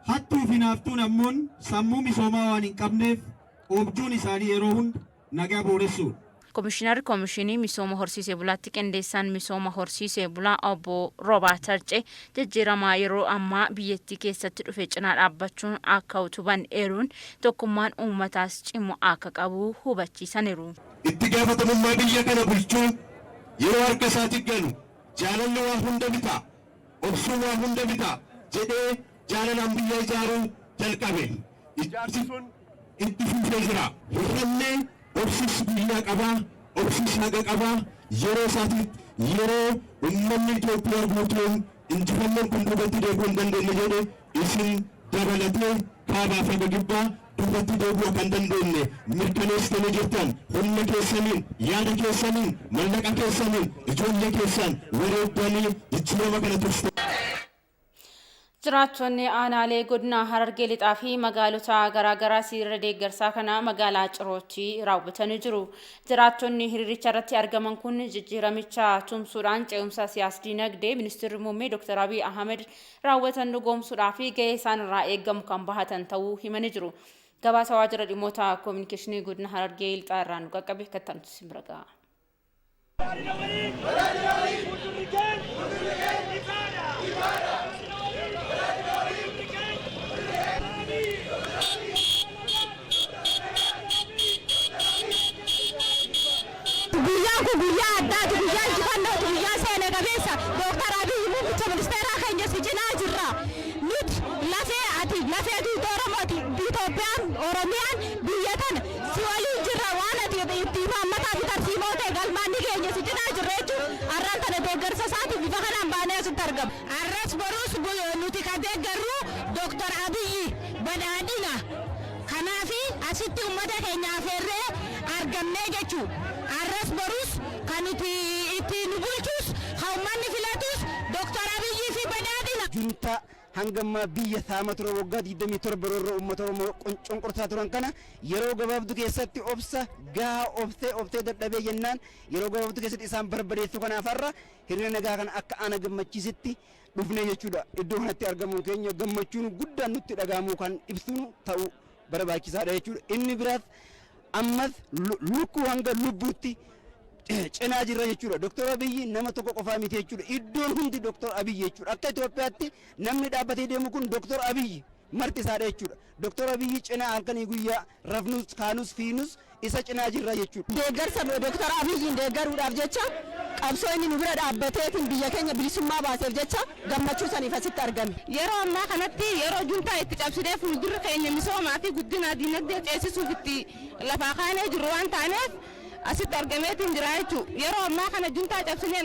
Hattuu fi naaftuun ammoon sammuu misoomaa waan hin qabneef oobjuun isaanii yeroo hunda nagaa booressuudha.
Komishinarri Komishinii Misooma Horsiisee Bulaatti qindeessaan misooma horsiisee bulaa obbo Roobaa Tarcee jijjiiramaa yeroo ammaa biyyattii keessatti dhufe cinaa dhaabbachuun akka utuban eeruun tokkummaan uummataas cimu akka qabu hubachiisaniiru.
Itti gaafatamummaa biyya kana bulchuu yeroo harka isaatti galu jaalalli waa hunda bitaa, obsuun waa hunda bitaa jedhee jaalalaan biyya ijaaruu jalqabe. Ijaarsi sun itti fufee jira. Hir'annee obsis biyyaa qabaa, obsis naga qabaa, yeroo isaatitti yeroo uummanni Itoophiyaa guutuun injifannoon kun duubatti deebi'uu hin dandeenye jedhe isin dabalatee kaabaa fi gibbaa duubatti deebi'uu kan dandeenye mirkaneessitanii jirtan humna keessaniin, yaada keessaniin, mallaqa keessaniin, ijoollee keessan wareegdanii jijjiirama kana tursitan.
Jiraattonni aanaalee godina Harargee Lixaa fi magaalota garaagaraa hiriira deeggarsaa kana magaalaa Cirootti raawwatanii jiru. Jiraattonni hiriiricha irratti argaman kun jijjiiramicha tumsuudhaan ce'umsa siyaas-dinagdee ministeerri muummee Dr. Abiy Ahmed raawwatan dhugoomsuudhaa fi gahee isaan irraa eegamu kan bahatan ta'uu himanii jiru. Gabaasa waajjira dhimmoota koominikeeshinii godina Harargee Lixaa irraa nu qaqqabe kattantu simbira ga'a.
Guyyaan kun guyyaa addaati, guyyaa injifannooti, guyyaa seena qabeessa. Dooktar Abiyyi muummicha ministeeraa keenya si cinaa jirra. Nuti lafee ati lafee tuuta Oromooti. Itoophiyaan Oromiyaan biyya tana si waliin jirra waan ati itti imaammataa fi tarsiimoo ta'e galmaan ni keenya si cinaa jirra jechuun har'aan tana deeggarsa isaatiif bifa kanaan baanee asitti argama. Har'as boruus nuti kan deeggarru Dooktar Abiyyi badhaadhina. Kanaafi asitti uummata keenya afeerree argamnee jechuudha. Har'as borus kan nuti itti nu bulchus kan uummanni filatus Dooktar Abiyyii fi badhaadhina.
Junta hangammaa biyya saama ture waggaa 27 yeroo uummata Oromoo cunqursaa turan kana yeroo gabaabduu keessatti obsa gahaa obsee obsee dadhabee jennaan yeroo gabaabduu keessatti isaan barbadeessu kanaaf har'a hiriira nagaa kana akka ana gammachiisitti dhufne jechuudha. Iddoo kanatti argamuun keenya gammachuun guddaan nutti dhagahamuu kan ibsinu ta'uu barbaachisaadha jechuudha. Inni biraas ammas lukkuu hanga lubbuutti cinaa jirra jechuudha. Dooktar Abiyyi nama tokko qofaa miti jechuudha. Iddoon hundi Dooktar Abiyyi jechuudha. Akka Itoophiyaatti namni dhaabbatee deemu kun Dooktar Abiyyi marti isaadha jechuudha. Dooktar Abiyyi cinaa halkanii guyyaa rafnus kaanus fiinus isa cinaa jirra jechuudha.
Deeggarsa Dooktar Abiyyiin deeggaruudhaaf jecha qabsoo inni nu bira dhaabbateetiin biyya keenya bilisummaa baaseef jecha gammachuu saniif asitti argame.
Yeroo ammaa kanatti yeroo juntaa itti cabsinee fuuldurri keenya misoomaa fi guddina dinagdee ceesisuuf itti lafaa kaanee jiru waan taaneef asitti argameetiin jira jechuudha. Yeroo ammaa kana juntaa cabsinee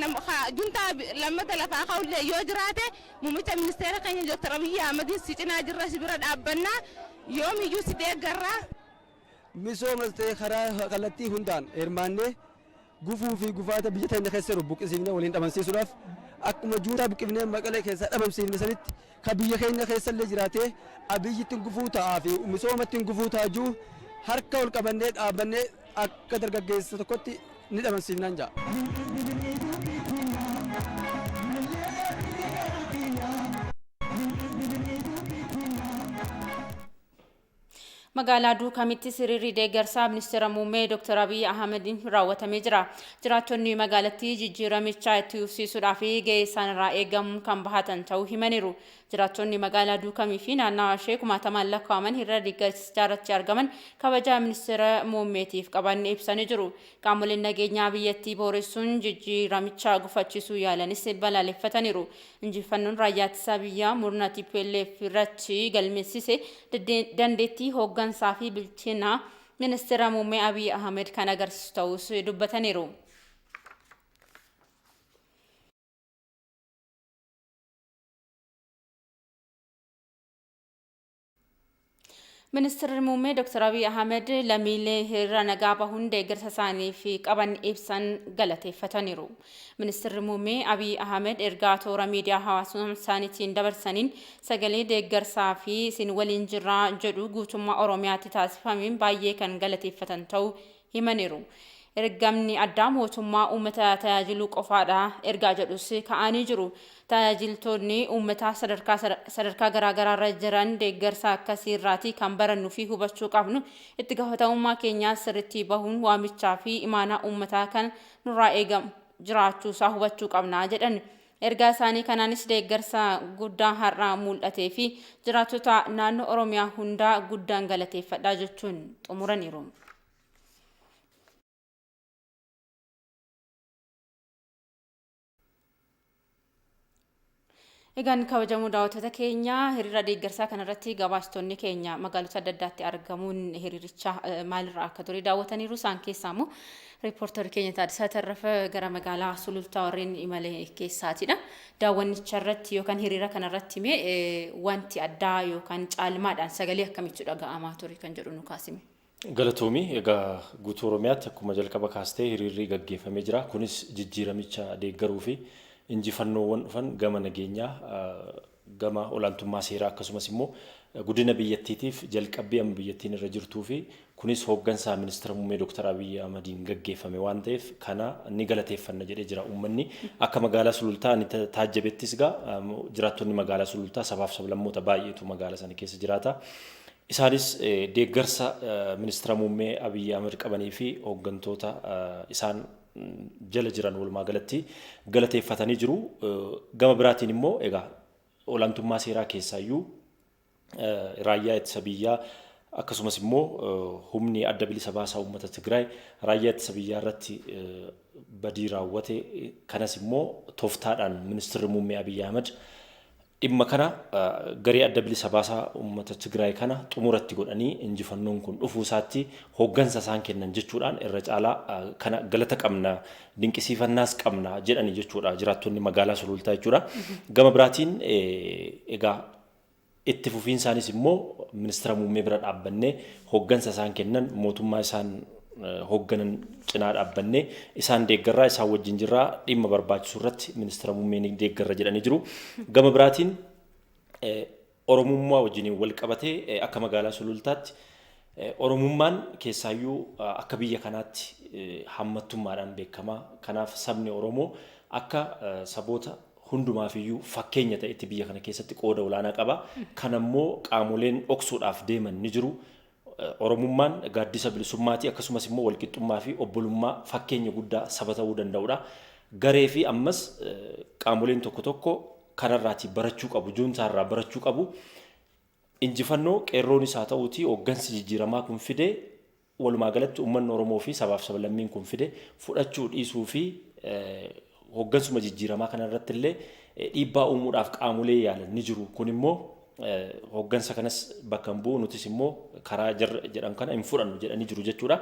juntaa lammata lafaa ka'ullee yoo jiraate muummicha ministeera keenya Dooktar Abiyyi Ahmediin si cinaa jirra si bira dhaabbannaa yoomiyyuu si deeggarraa.
Misoomas ta'e karaa kallattii hundaan hirmaannee gufuu fi gufaata biyya teenya keessa jiru buqqisiifnee waliin dhabamsiisuudhaaf akkuma juutaa buqqifnee maqalee keessaa dhabamsiifne sanitti ka biyya keenya keessallee jiraatee Abiyyitti gufuu ta'aa fi misoomatti gufuu ta'aa jiru harka ol qabannee dhaabbannee akka dargaggeessa tokkotti ni dhabamsiifnaan ja'a.
Magaalaa Duukamitti hiriirri deeggarsaa ministeera muummee Dr. Abiy Ahmediin raawwatamee jira. Jiraattonni magaalattii jijjiiramicha itti fufsiisuudhaaf gahee isaan irraa eegamu kan bahatan ta'uu himaniiru. Jiraattonni magaalaa Duukamii fi naannawa ishee kumaatamaan lakkaa'aman hiriira deeggarsichaa irratti argaman kabaja ministeera muummeetiif qaban ibsanii jiru. Qaamoleen nageenyaa biyyattii booressuun jijjiiramicha gufachiisuu yaalanis balaaleffataniiru. Injifannoon raayyaa ittisa biyyaa murna TPLF irratti galmeessise dandeettii hooggansaa fi bilchina ministeera muummee Abiy Ahmed kan agarsiisu ta'us dubbataniiru. Ministeerri muummee Dr. Abiy Ahmed lammiilee hiriira nagaa bahuun deeggarsa isaaniif qaban ibsan galateeffataniiru. Ministeerri muummee Abiy Ahmed ergaa toora miidiyaa hawaasummaa isaaniitiin dabarsaniin sagalee deeggarsaa fi isin waliin jirraa jedhu guutummaa Oromiyaatti taasifameen baay'ee kan galateeffatan ta'uu himaniiru. Ergamni addaa mootummaa uummata tajaajiluu qofaadha ergaa jedhus ka'anii jiru. Tajaajiltoonni uummataa sadarkaa garaagaraarra jiran deeggarsa akkasii irraatii kan barannuu fi hubachuu qabnu itti gaafatamummaa keenyaa sirriitti bahuun waamichaa fi imaanaa uummataa kan nurraa eegamu jiraachuusaa hubachuu qabna jedhan. Ergaa isaanii kanaanis deeggarsa guddaa har'aa mul'atee fi jiraattota naannoo Oromiyaa hundaa guddaan galateeffadhaa jechuun xumuraniiru. Egaan kabajamuu daawwattoota keenya, hiriira deeggarsaa kanarratti gabaastonni keenya magaalota adda addaatti argamuun hiriiricha maalirraa akka ture daawwataniiru. Isaan keessaa immoo riippoortarri keenya Taaddasaa Tarrafa gara magaalaa Sulultaa warreen imale keessaatidha. Daawwannicha irratti yookaan hiriira kanarratti mee wanti addaa yookaan caalmaadhaan sagalee akkamitti dhaga'amaa ture kan jedhu nu kaasime.
Galatoomii. Egaa guutuu Oromiyaatti akkuma jalqaba kaastee hiriirri gaggeeffamee jira. Kunis jijjiiramicha deeggaruu fi injifannoowwan dhufan gama nageenyaa, gama olaantummaa seeraa, akkasumas immoo guddina biyyattiitiif jalqabbii amma biyyattiin irra jirtuu fi kunis hooggansaa ministeera muummee Dr. Abiy Ahmediin gaggeeffame waan ta'eef kana ni galateeffanna jedhee jira uummanni. Akka magaalaa Sulultaa ani taajjabettis gaa jiraattonni magaalaa Sulultaa sabaaf sablammoota baay'eetu magaalaa sana keessa jiraata. Isaanis deeggarsa ministeera muummee Abiy Ahmed qabanii fi hooggantoota isaan jala jiran walumaa galatti galateeffatanii jiru. Gama biraatiin immoo egaa olaantummaa seeraa keessaayyuu raayyaa ittisa biyyaa akkasumas immoo humni adda bilisa baasaa uummata Tigraay raayyaa ittisa biyyaa irratti badii raawwate, kanas immoo tooftaadhaan ministeerri muummee Abiy Ahmed dhimma kana garee adda bilisa baasaa uummata Tigraay kana xumuratti godhanii injifannoon kun dhufuu isaatti hooggansa isaan kennan jechuudhaan irra caalaa kana galata qabna, dinqisiifannaas qabna jedhani jechuudha jiraattonni magaalaa Sulultaa jechuudha. Gama biraatiin egaa itti fufiinsaanis immoo ministeera muummee bira dhaabbannee hooggansa isaan kennan, mootummaa isaan hoogganan cinaa dhaabbannee isaan deeggarraa, isaan wajjin jirraa, dhimma barbaachisu irratti ministeera muummee ni deeggarra jedhanii jiru. Gama biraatiin Oromummaa wajjiniin wal qabatee akka magaalaa Sulultaatti Oromummaan keessaayyuu akka biyya kanaatti hammattummaadhaan beekama. Kanaaf sabni Oromoo akka saboota hundumaafiyyuu fakkeenya ta'etti biyya kana keessatti qooda olaanaa qaba. Kanammoo qaamoleen dhoksuudhaaf deeman ni jiru. Oromummaan gaaddisa bilisummaati, akkasumas immoo walqixxummaa fi obbolummaa fakkeenya guddaa saba ta'uu danda'udha. Garee fi ammas qaamoleen tokko tokko kanarraatii barachuu qabu, juuntaarraa barachuu qabu. Injifannoo qeerroonis haa ta'uutii hooggansi jijjiiramaa kun fide, walumaa galatti uummanni Oromoo fi sabaaf sablammiin kun fide fudhachuu dhiisuu fi hooggansuma jijjiiramaa kanarratti illee dhiibbaa uumuudhaaf qaamolee yaalan ni jiru. Kun immoo hooggansa kanas bakka hin bu'u, nutis immoo karaa jedhan kana hin fudhannu jedhanii jiru jechuudha.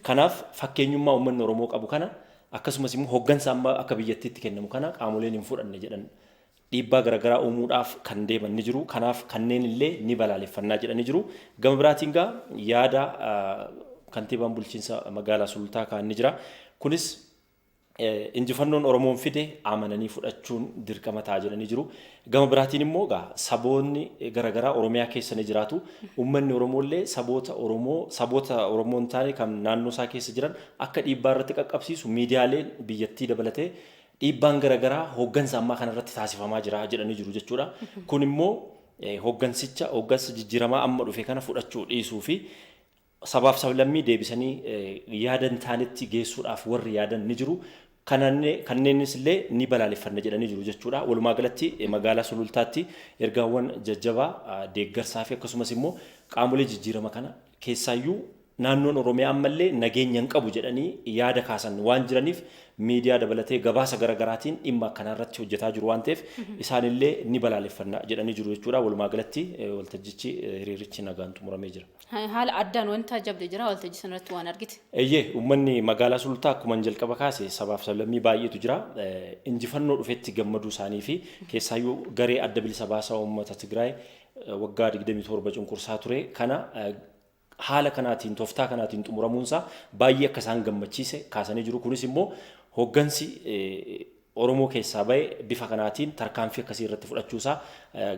Kanaaf fakkeenyummaa uummanni Oromoo qabu kana akkasumas immoo hooggansa amma akka biyyattiitti kennamu kana qaamoleen hin fudhanne jedhan dhiibbaa garaagaraa uumuudhaaf kan deeman ni jiru. Kanaaf kanneen illee ni balaaleffannaa jedhanii jiru. Gama biraatiin gaa yaada kantiibaan bulchiinsa magaalaa Sulultaa kaan ni jira. Kunis Injifannoon Oromoon fide amananii fudhachuun dirqama ta'a jedhanii jiru. Gama biraatiin immoo egaa saboonni garaagaraa Oromiyaa keessa ni jiraatu. Uummanni Oromoo illee saboota Oromoo saboota Oromoo hin taane kan naannoo isaa keessa jiran akka dhiibbaa irratti qaqqabsiisu miidiyaaleen biyyattii dabalatee dhiibbaan garaagaraa hooggansa ammaa kanarratti taasifamaa jira jedhanii jiru jechuudha. Kun immoo hooggansicha hooggansa jijjiiramaa amma dhufe kana fudhachuu dhiisuu fi sabaaf sablammii deebisanii yaada hin taanetti geessuudhaaf warri yaadan ni jiru. Kanneenis illee ni balaaleffanna jedhanii jiru jechuudha. Walumaa galatti magaalaa Sulultaatti ergaawwan jajjabaa deeggarsaa fi akkasumas immoo qaamolee jijjiirama kana keessaayyuu naannoon Oromiyaa ammallee nageenya hin qabu jedhanii yaada kaasan waan jiraniif miidiyaa dabalatee gabaasa garaagaraatiin dhimma akkanaa irratti hojjetaa jiru waan ta'eef isaanillee ni balaaleffanna jedhanii jiru jechuudha. Walumaa galatti waltajjichi hiriirichi nagaan xumuramee jira.
Haala addaan wanta jabde jira waltajjii sanarratti waan argite.
Eeyyee, uummanni magaalaa Sulultaa akkuma jalqaba kaase sabaaf sablammii baay'eetu jira. Injifannoo dhufetti gammaduu isaanii fi keessaayyuu garee Adda Bilisa Baasaa Uummata Tigraay waggaa 27 cunqursaa ture kana haala kanaatiin tooftaa kanaatiin xumuramuunsaa baay'ee akka isaan gammachiise kaasanii jiru. Kunis immoo hooggansi Oromoo keessaa bahe bifa kanaatiin tarkaanfii akkasii irratti fudhachuusaa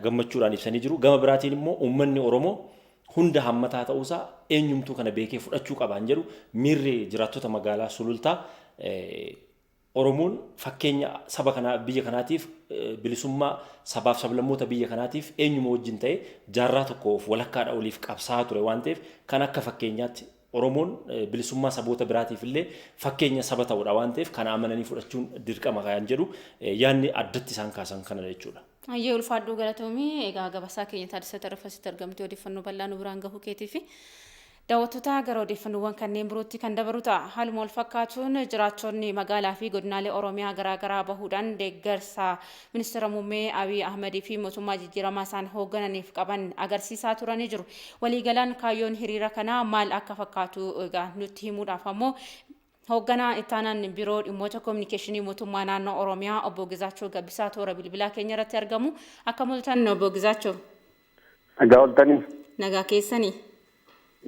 gammachuudhaan ibsanii jiru. Gama biraatiin immoo uummanni Oromoo hunda hammataa ta'uusaa eenyumtuu kana beekee fudhachuu qabaan jedhu miirri jiraattota magaalaa Sulultaa. Oromoon fakkeenya saba kanaa biyya kanaatiif, bilisummaa sabaaf sablammoota biyya kanaatiif eenyuma wajjin ta'e jaarraa tokkoof walakkaadha oliif qabsaa'aa ture waan ta'eef kan akka fakkeenyaatti Oromoon bilisummaa saboota biraatiif illee fakkeenya saba ta'udha waan ta'eef kana amananii fudhachuun dirqama kan jedhu yaadni addatti isaan kaasan kana jechuudha.
Hayyee, ulfaadhuu, galatoomii. Egaa gabasaa keenya Taaddasaa Tarrafasitti argamtee odeeffannoo bal'aa nu biraan gahuu keetiifi. Daawwattoota, gara odeeffannoowwan kanneen birootti kan dabaru ta'a. Haaluma wal fakkaatuun jiraattonni magaalaa fi godinaalee Oromiyaa garaagaraa bahuudhaan deeggarsa ministeera muummee Abiy Ahmedii fi mootummaa jijjiiramaa isaan hooggananiif qaban agarsiisaa turanii jiru. Waliigalaan kaayyoon hiriira kanaa maal akka fakkaatu egaa nutti himuudhaaf ammoo hoogganaa ittaanaan biiroo dhimmoota koominikeeshinii mootummaa naannoo Oromiyaa obbo Gizaachoo Gabbisaa toora bilbilaa keenya irratti argamu. Akkam ooltan, obbo Gizaachoo?
Nagaa ooltanii.
Nagaa keessanii?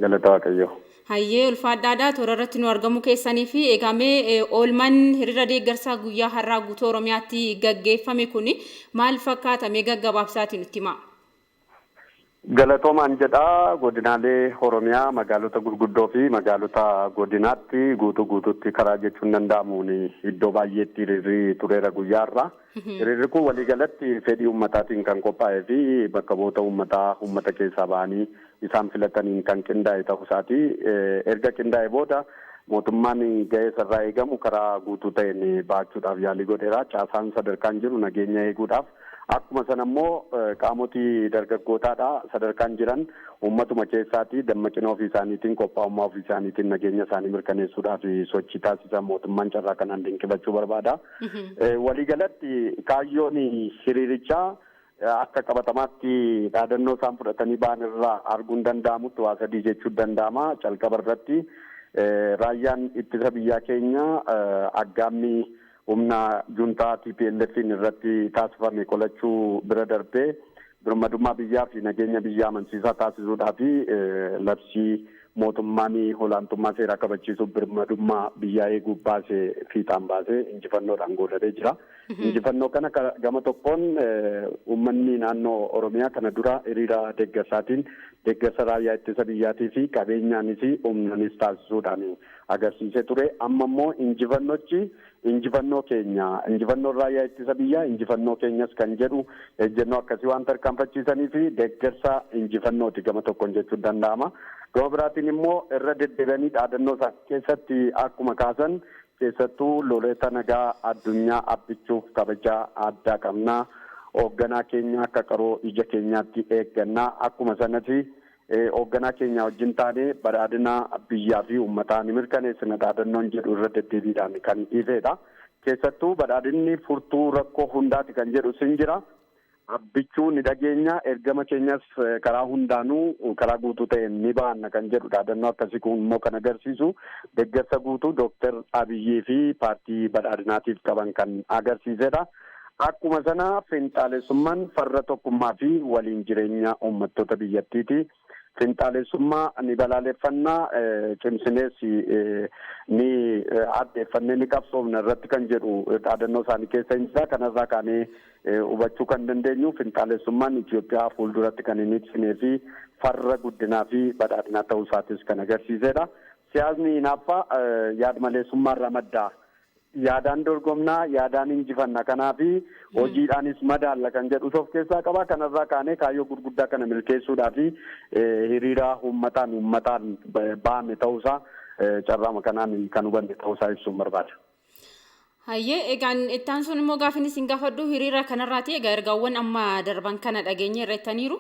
Galata Waaqayyoo.
Hayyee, ulfaadhaadhaa toora irratti nu argamu keessanii fi eegamee oolmaan hiriira deeggarsaa guyyaa har'aa guutuu Oromiyaatti gaggeeffame kun maal fakkaata? Mee gaggabaabsaatii nutti himaa.
Galatoomaan jedhaa. Godinaalee Oromiyaa magaalota gurguddoo fi magaalota godinaatti guutuu guutuutti karaa jechuun danda'amuun iddoo baay'eetti hiriirri tureera guyyaa har'aa. Hiriirri kun waliigalatti fedhii uummataatiin kan qophaa'ee fi bakka bu'oota uummataa uummata keessaa ba'anii isaan filataniin kan qindaa'e ta'uu isaati. Erga qindaa'e booda mootummaan ga'ee isarraa eegamu karaa guutuu ta'een ba'achuudhaaf yaalii godheera. Caasaan sadarkaan jiru nageenya eeguudhaaf, akkuma sana immoo qaamotii dargaggootaadha sadarkaan jiran uummatuma keessaati dammaqina ofii isaaniitiin, qophaa'ummaa ofii isaaniitiin nageenya isaanii mirkaneessuudhaaf sochii taasisan mootummaan carraa kanaan dinqifachuu barbaada. Waliigalatti kaayyoon hiriirichaa akka qabatamaatti dhaadannoo isaan fudhatanii ba'an irraa arguun danda'amutti waa sadii jechuun danda'ama. Calqaba irratti raayyaan ittisa biyyaa keenya aggaammii humna juntaa TPLF'n irratti taasifame qolachuu bira darbee birmadummaa biyyaa fi nageenya biyyaa amansiisaa taasisuudhaa fi labsii mootummaan olaantummaa seeraa kabachiisuuf birmadummaa biyyaa eeguuf baase fiixaan baasee injifannoodhaan goolabee jira. Injifannoo kana gama tokkoon uummanni naannoo Oromiyaa kana dura hiriira deeggarsaatiin deeggarsa raayyaa ittisa biyyaatii fi qabeenyaanis humnaanis taasisuudhaan agarsiisee ture. Amma immoo injifannochi injifannoo keenya, injifannoon raayyaa ittisa biyyaa injifannoo keenyas kan jedhu ejjennoo akkasii waan tarkaanfachiisanii fi deeggarsa injifannooti gama tokkoon jechuun danda'ama. Gama biraatiin immoo irra deddeebi'anii dhaadannoo isaa keessatti akkuma kaasan, keessattuu loltoota nagaa addunyaa abbichuuf kabajaa addaa qabnaa. Hoogganaa keenya akka qaroo ija keenyaatti eeggannaa. Akkuma sanatti hoogganaa keenya wajjin taanee badhaadhina biyyaa fi uummataa ni mirkaneessina dhaadannoon jedhu irra deddeebiidhaan kan ifeedha. Keessattuu badhaadhinni furtuu rakkoo hundaati kan jedhu sin jira. Abbichuu ni dhageenya, ergama keenyas karaa hundaanuu karaa guutuu ta'een ni baanna kan jedhu dhaadannoo akkasii kun immoo kan agarsiisu deeggarsa guutuu Dooktar Abiyyii fi paartii badhaadhinaatiif qaban kan agarsiisedha. Akkuma sana finxaalessummaan farra tokkummaa fi waliin jireenya uummattoota biyyattiiti. Finxaalessummaa ni balaaleffannaa, cimsinees ni addeeffannee ni qabsoofna irratti kan jedhu dhaadannoo isaanii keessa hin jira. Kanarraa kaanee hubachuu kan dandeenyu finxaalessummaan Itoophiyaa fuulduratti kan hin ibsinee fi farra guddinaa fi badhaadhinaa ta'uu isaatis kan agarsiisedha. Siyaasni hinaaffaa yaad-maleessummaarraa madda. Yaadaan dorgomnaa, yaadaan injifanna, kanaafi hojiidhaanis madaalla kan jedhu of keessaa qaba. Kanarraa kaanee kaayyoo gurguddaa kana milkeessuudhaa fi hiriira uummataan ba'ame ta'uusaa carraama kanaan kan hubanne ta'uusaa ibsuun barbaada.
Hayyee, egaan ittaan sun immoo gaafin isin gaafadhu hiriira kanarraati. Egaa ergaawwan amma darban kana dhageenye irrettaniiru.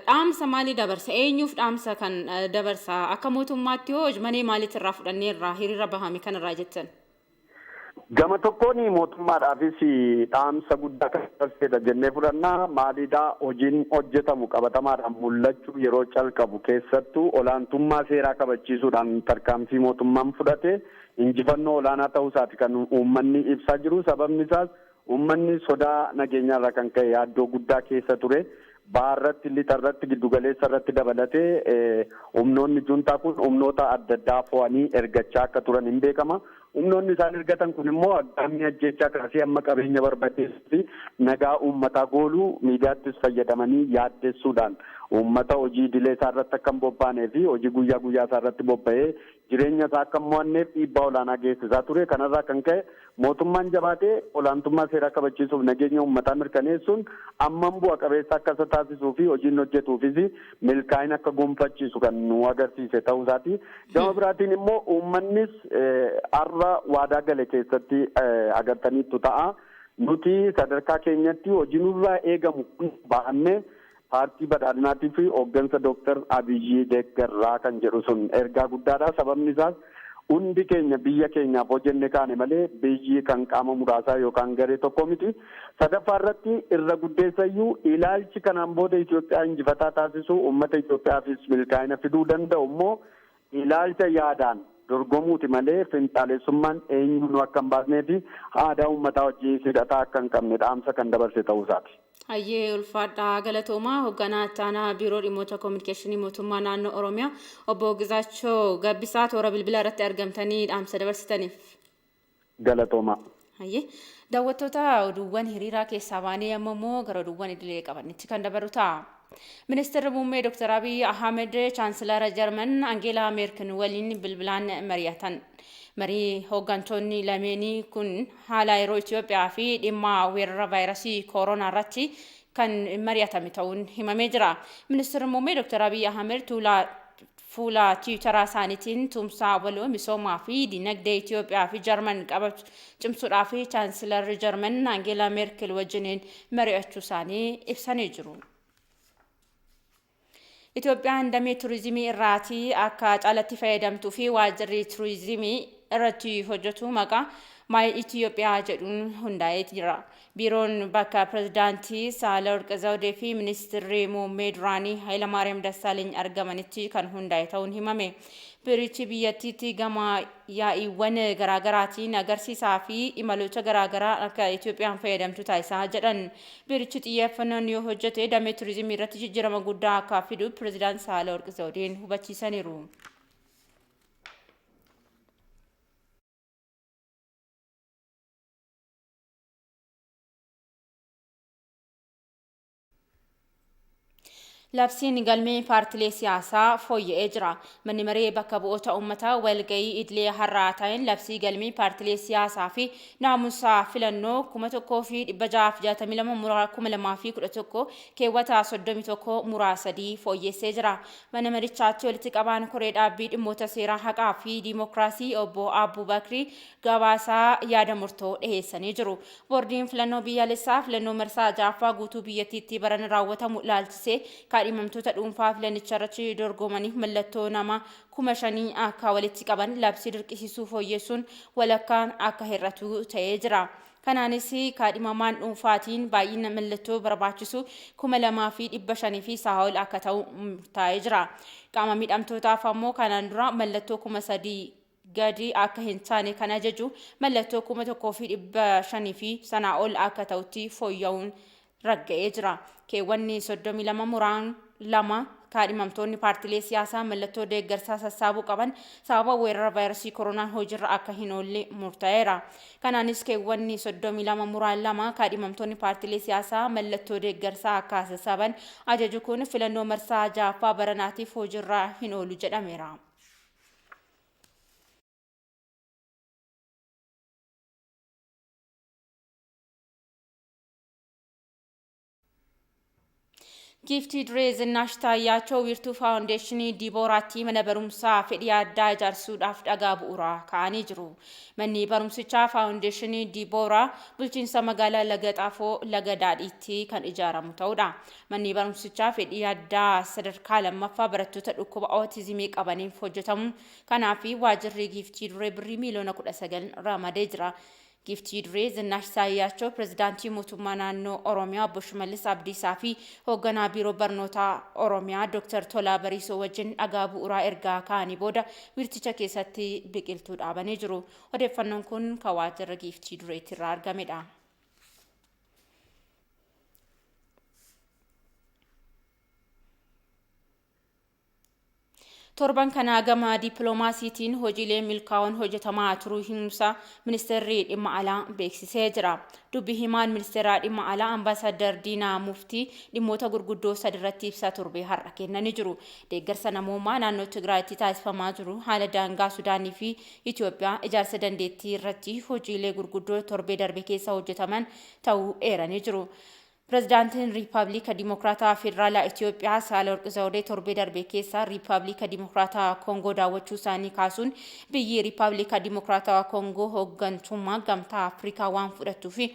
Dhaamsa maalii dabarsa? Eenyuuf dhaamsa kan dabarsa? Akka mootummaatti hoo manee maaliit irraa fudhanneerraa hiriira bahame kanarraa jettan?
Gama tokkoon mootummaadhaafis dhaamsa guddaa kan dabarsedha jennee fudhannaa. Maaliidhaa, hojiin hojjetamu qabatamaadhaan mul'achuu yeroo calqabu, keessattuu olaantummaa seeraa kabachiisuudhaan tarkaanfii mootummaan fudhate injifannoo olaanaa ta'uu isaati kan uummanni ibsaa jiru. Sababni isaas uummanni sodaa nageenyaarraa kan ka'e yaaddoo guddaa keessa ture. Baarratti, lixarratti, giddugaleessa irratti dabalatee humnoonni juntaa kun humnoota adda addaa fo'anii ergachaa akka turan hin beekama. Humnoonni isaan ergatan kun immoo aggaammii ajjechaa kaasee amma qabeenya barbadeessuu fi nagaa uummataa gooluu, miidiyaattis fayyadamanii yaaddessuudhaan uummata hojii idilee isaa irratti akka hin bobbaanee fi hojii guyyaa guyyaa isaa irratti bobba'ee jireenya isaa akka hin mo'anneef dhiibbaa olaanaa geessisaa ture. Kanarraa kan ka'e mootummaan jabaatee olaantummaa seeraa kabachiisuuf nageenya uummataa mirkaneessuun ammam bu'a qabeessa akka isa taasisuu fi hojiin hojjetuufis milkaa'ina akka gonfachiisu kan nu agarsiise ta'uu isaati. Gama biraatiin immoo uummannis har'a waadaa gale keessatti agartaniittu ta'a. Nuti sadarkaa keenyatti hojii nurraa eegamu ba'annee paartii badhaadhinaatii fi hooggansa Dooktar Abiyyi deeggarraa kan jedhu sun ergaa guddaadha. Sababni isaas hundi keenya biyya keenyaaf hojjenne kaane malee biyyi kan qaama muraasaa yookaan garee tokko miti. Sadaffaa irratti irra guddeessayyuu ilaalchi kanaan booda Itoophiyaa injifataa taasisu, uummata Itoophiyaafis milkaa'ina fiduu danda'u immoo ilaalcha yaadaan dorgomuuti malee finxaalessummaan eenyuun akka hin baasnee fi aadaa uummataa wajjin hidhataa akka hin qabne dhaamsa kan dabarse ta'uu isaati.
Hayyee, ulfaadhaa, galatoomaa. Hoogganaa ittaanaa biiroo dhimmoota koominikeeshinii mootummaa naannoo Oromiyaa obbo Gizaachoo Gabbisaa, toora bilbilaa irratti argamtanii dhaamsa dabarsitaniif.
Galatoomaa.
Hayyee, daawwattoota, oduuwwan hiriiraa keessaa baanee amma immoo gara oduuwwan idilee qabanitti kan dabarru ta'a. Ministeerri muummee Dr. Abiy Ahmed Chaansilara Jarman Angeelaa Meerkel waliin bilbilaan mari'atan. Marii hooggantoonni lameenii kun haala yeroo Itoophiyaa fi dhimma weerara vaayirasii koronaa irratti kan mari'atame ta'uun himamee jira. Ministeerri muummee Dr. Abiy Ahmed tuulaa fuula tiwutaraa isaaniitiin tumsaa waloo misoomaa fi dinagdee Itoophiyaa fi Jarman qabatu cimsuudhaa fi chaansilarri Jarman Angeelaa Meerkel wajjiniin mari'achuu isaanii ibsanii jiru. Itoophiyaan damee turizimii irraatii akka caalatti fayyadamtuu fi waajjirri turizimii irratti hojjetu maqaa My Itoophiyaa jedhuun hundaa'ee jira. Biiroon bakka pirezidaantii Saahilawarq Zawudee fi ministeerri muummee duraanii Hayilamaariyaam Dassaaleeny argamanitti kan hundaa'e ta'uun himame. Biirichi biyyattiitti gama yaa'iiwwan garaagaraatiin agarsiisaa fi imaloota garaagaraa akka Itoophiyaan fayyadamtu taasisaa jedhan. Biirichi xiyyeeffannoon yoo hojjete damee turizimii irratti jijjiirama guddaa akka fidu pirezidaant Saahilawarq Zawudeen hubachiisaniiru. Labsiin galmee paartilee siyaasaa fooyya'ee jira. Manni maree bakka bu'oota uummataa walgahii idilee har'aa ta'een labsii galmee paartilee siyaasaa fi naamusaa filannoo 1662 muraa 2011 keewwata 31 muraa 3 fooyyessee jira. Mana marichaatti walitti qabaan koree dhaabbii dhimmoota seeraa, haqaa fi diimokiraasii obbo Abbuu Bakrii gabaasaa yaada murtoo dhiheessanii jiru. Boordiin filannoo biyyaalessaa filannoo marsaa ja'affaa guutuu biyyattiitti baran raawwatamu ilaalchisee kaadhimamtoota dhuunfaa filannicha irratti dorgomaniif mallattoo nama 5,000 akka walitti qaban labsii dirqisiisuu fooyyessuun walakkaan akka hir'atu ta'ee jira. Kanaanis kaadhimamaan dhuunfaatiin baay'ina mallattoo barbaachisu 2,500 fi isaa ol akka ta'u murtaa'ee jira. Qaama miidhamtootaaf ammoo kanaan dura mallattoo 3,000 gadi akka hin taane kan ajaju mallattoo 1,500 fi sanaa ol akka ta'utti fooyya'uun ragga'ee jira. Keewwanni 32 muraan 2 kaadhimamtoonni paartilee siyaasaa mallattoo deeggarsaa sassaabuu qaban sababa weerara vaayirasii koronaan hojiirra akka hin oolle murtaa'eera. Kanaanis keewwanni 32 muraa 2 kaadhimamtoonni paartilee siyaasaa mallattoo deeggarsaa akka sassaaban ajaju kun filannoo marsaa 6ffaa baranaatiif hojiirra hin oolu jedhameera. Giiftii Duree Zinnaash Taayyaachoo wiirtuu faawundeeshinii Diibooraatti mana barumsaa fedhii addaa ijaarsuudhaaf dhagaa bu'uuraa kaa'anii jiru. Manni barumsichaa faawundeeshinii Diibooraa bulchiinsa magaalaa Laga Xaafoo Laga Daadhiitti kan ijaaramu ta'udha. Manni barumsichaa fedhii addaa sadarkaa lammaffaa barattoota dhukkuba ootizimii qabaniif hojjetamu. Kanaaf waajjirri Giiftii Duree birrii miiliyoona 19 ramadee jira. Giiftii Duree Zinnaash Taayyaachoo pirezidaantii mootummaa naannoo Oromiyaa obbo Shimallis Abdiisaa fi hoogganaa biiroo barnootaa Oromiyaa Dr. Tolaa Bariisoo wajjin dhagaa bu'uuraa ergaa kaa'anii booda wiirticha keessatti biqiltuu dhaabanii jiru. Odeeffannoon kun kan waajjira Giiftii Dureetti irraa argamedha. Torban kana gama dippiloomaasiitiin hojiilee milkaa'oon hojjetamaa turuu himsa ministeerri dhimma alaa beeksisee jira. Dubbi himaan ministeera dhimma alaa Ambaasaddar Diinaa Muftii dhimmoota gurguddoo sadirratti ibsa torbee har'a kennanii jiru. Deeggarsa namoomaa naannoo Tigraayitti taasifamaa jiru haala daangaa Sudaanii fi Itoophiyaa ijaarsa dandeettii irratti hojiilee gurguddoo torbee darbe keessa hojjetaman ta'uu eeranii jiru. Pirezidaantiin Riippaabilika Dimokiraataa Federaalaa Itoophiyaa Saahilawarq Zawudee torbee darbe keessa Riippaabilika Dimokiraataa Koongoo daawwachuu isaanii kaasuun biyyi Riippaabilika Dimokiraataa Koongoo hooggantummaa gamtaa Afrikaa waan fudhattuu fi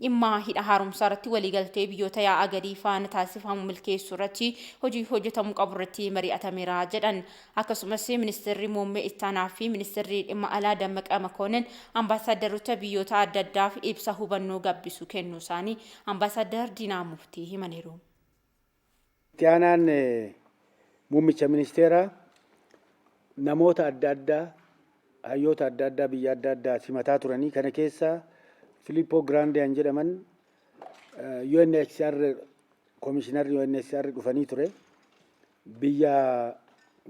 dhimma hidha haaromsaa irratti waliigaltee biyyoota yaa'a gadii faana taasifamu milkeessuu irratti hojii hojjetamuu qabu irratti mari'atameera jedhan. Akkasumas ministeerri muummee ittaanaa fi ministeerri dhimma alaa Dammaqa Makonnen ambaasaaddaroota biyyoota adda addaaf ibsa hubannoo gabbisu kennuu isaanii ambaasaadar Diinaa Muftii himaniiru.
Itti aanaan muummicha ministeeraa namoota adda addaa hayyoota adda addaa biyya adda addaa simataa turanii kana keessaa Filippo Grandi an jedhaman UNHCR komishinarri UNHCR dhufanii ture. Biyya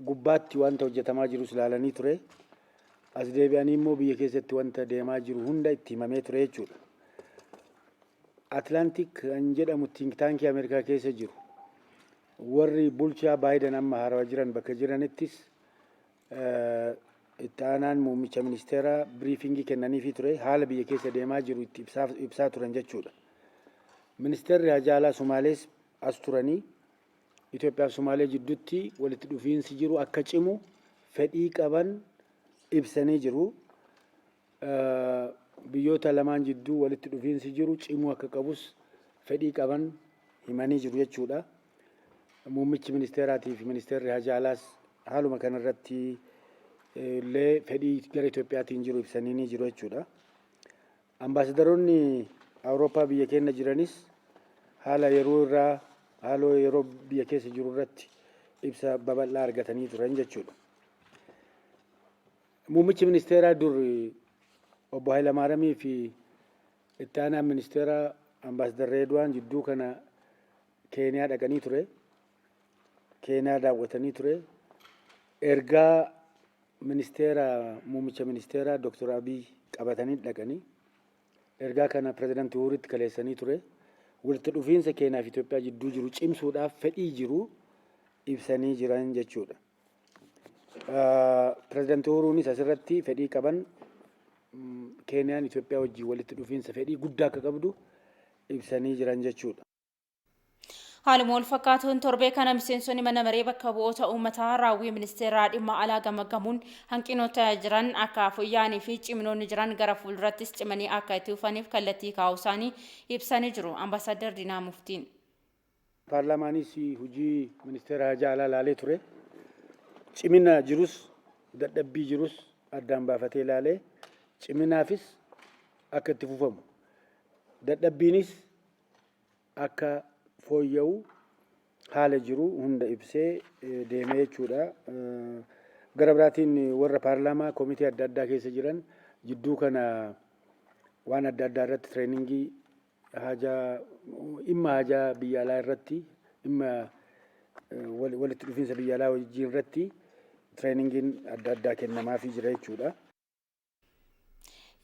gubbaatti wanta hojjetamaa jirus ilaalanii ture. As deebi'anii immoo biyya keessatti wanta deemaa jiru hunda itti himamee ture jechuudha. Atlantic kan jedhamu think tankii Ameerikaa keessa jiru. Warri bulchaa Baayiden amma haarawaa jiran bakka jiranittis itti aanaan muummicha ministeeraa briefingii kennaniifii ture haala biyya keessa deemaa jiru itti ibsaa turan jechuudha. Ministeerri Hajaa Alaa Somaalees as turanii Itoophiyaa fi Somaalee jidduutti walitti dhufiinsi jiru akka cimu fedhii qaban ibsanii jiru. Biyyoota lamaan jidduu walitti dhufiinsi jiru cimuu akka qabus fedhii qaban himanii jiru jechuudha. Muummichi ministeeraatii fi ministeerri Hajaa Alaas haaluma kanarratti illee fedhii gara Itoophiyaatiin jiru ibsanii ni jiru jechuudha. Ambaasadaroonni Awurooppaa biyya keenya jiranis haala yeroo irraa haala yeroo biyya keessa jiru irratti ibsa babal'aa argatanii turan jechuudha. Muummichi ministeeraa dur obbo Hayilamaaramii fi itti aanaan ministeeraa Ambaasadar Reedwaan jidduu kana Keeniyaa dhaqanii ture. Keeniyaa daawwatanii ture. Ergaa ministeera muummicha ministeeraa Dr. Abiy qabatanii dhaqanii ergaa kana pirezidaantii Uhuritti kaleessanii ture. Walitti dhufiinsa Keeniyaa fi Itoophiyaa jidduu jiru cimsuudhaaf fedhii jiru ibsanii jiran jechuudha. Pirezidaantii Uhuruunis asirratti fedhii qaban Keeniyaan Itoophiyaa wajjin walitti dhufiinsa fedhii guddaa akka qabdu ibsanii jiran jechuudha.
Haaluma wal fakkaatuun torbee kana miseensonni mana maree bakka bu'oota uummataa raawwii ministeeraa dhimma alaa gamaggamuun hanqinoota jiran akka fooyya'anii fi ciminoonni jiran gara fuuldurattis cimanii akka itti fufaniif kallattii kaa'uu isaanii ibsanii jiru. Ambaasaddar Diinaa Muftiin.
Paarlaamaanis hojii ministeera hajaa alaa ilaalee ture. Cimina jirus dadhabbii jirus addaan baafatee ilaalee ciminaafis akka itti fufamu dadhabbiinis akka fooyya'u haala jiru hunda ibsee deemee jechuudha. Gara biraatiin warra paarlaamaa komitee adda addaa keessa jiran jidduu kana waan adda addaa irratti tireeningii hajaa dhimma hajaa biyya alaa irratti dhimma Walitti dhufiinsa biyya alaa wajjin irratti trainingiin adda addaa kennamaafii jira jechuudha.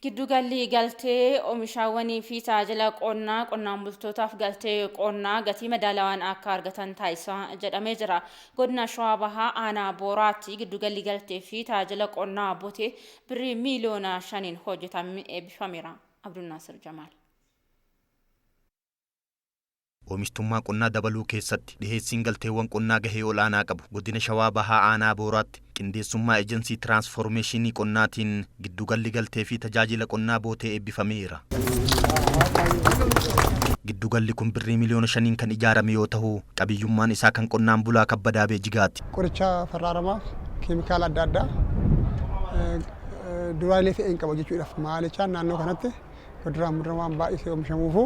Giddugalli galtee oomishaawwanii fi tajaajila qonnaa qonnaan bultootaaf galtee qonnaa gatii madaalawaan akka argatan taasisaa jedhamee jira. Godina Shawaa Bahaa aanaa Booraatti giddugalli galtee fi tajaajila qonnaa Botee birrii miiliyoona 5n hojjetamee eebbifameera. Abdulnaasir Jamaal.
Oomishtummaa qonnaa dabaluu keessatti dhiheessiin galteewwan qonnaa gahee olaanaa qabu. Godina Shawaa Bahaa aanaa Booraatti qindeessummaa Ejensii Tiraansfoormeeshinii Qonnaatiin giddugalli galtee fi tajaajila qonnaa Bootee eebbifameera. Giddugalli kun birrii miiliyoona 5n kan ijaarame yoo ta'u, qabiyyummaan isaa kan qonnaan bulaa Kabbadaa Beejigaati.
Qoricha farra aramaaf keemikaala adda addaa duraalee fe'een qaba jechuudhaaf maalichaan naannoo kanatti kuduraa muduraan waan baay'ee oomishamuufu,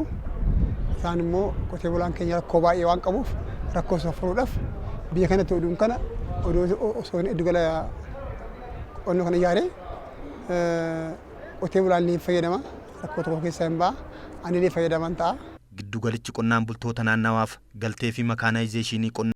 isaan immoo qotee bulaan keenya rakkoo baay'ee waan qabuuf, rakkoo isa furuudhaaf biyya kanatti oduun kana oduu osoo inni giddugala qonnoo kana ijaaree, qotee bulaan ni fayyadama, rakkoo tokko keessaa hin ba'a, anillee fayyadaman ta'a.
Giddugalichi qonnaan bultoota naannawaaf galtee fi makaanaayizeeshinii qonnaa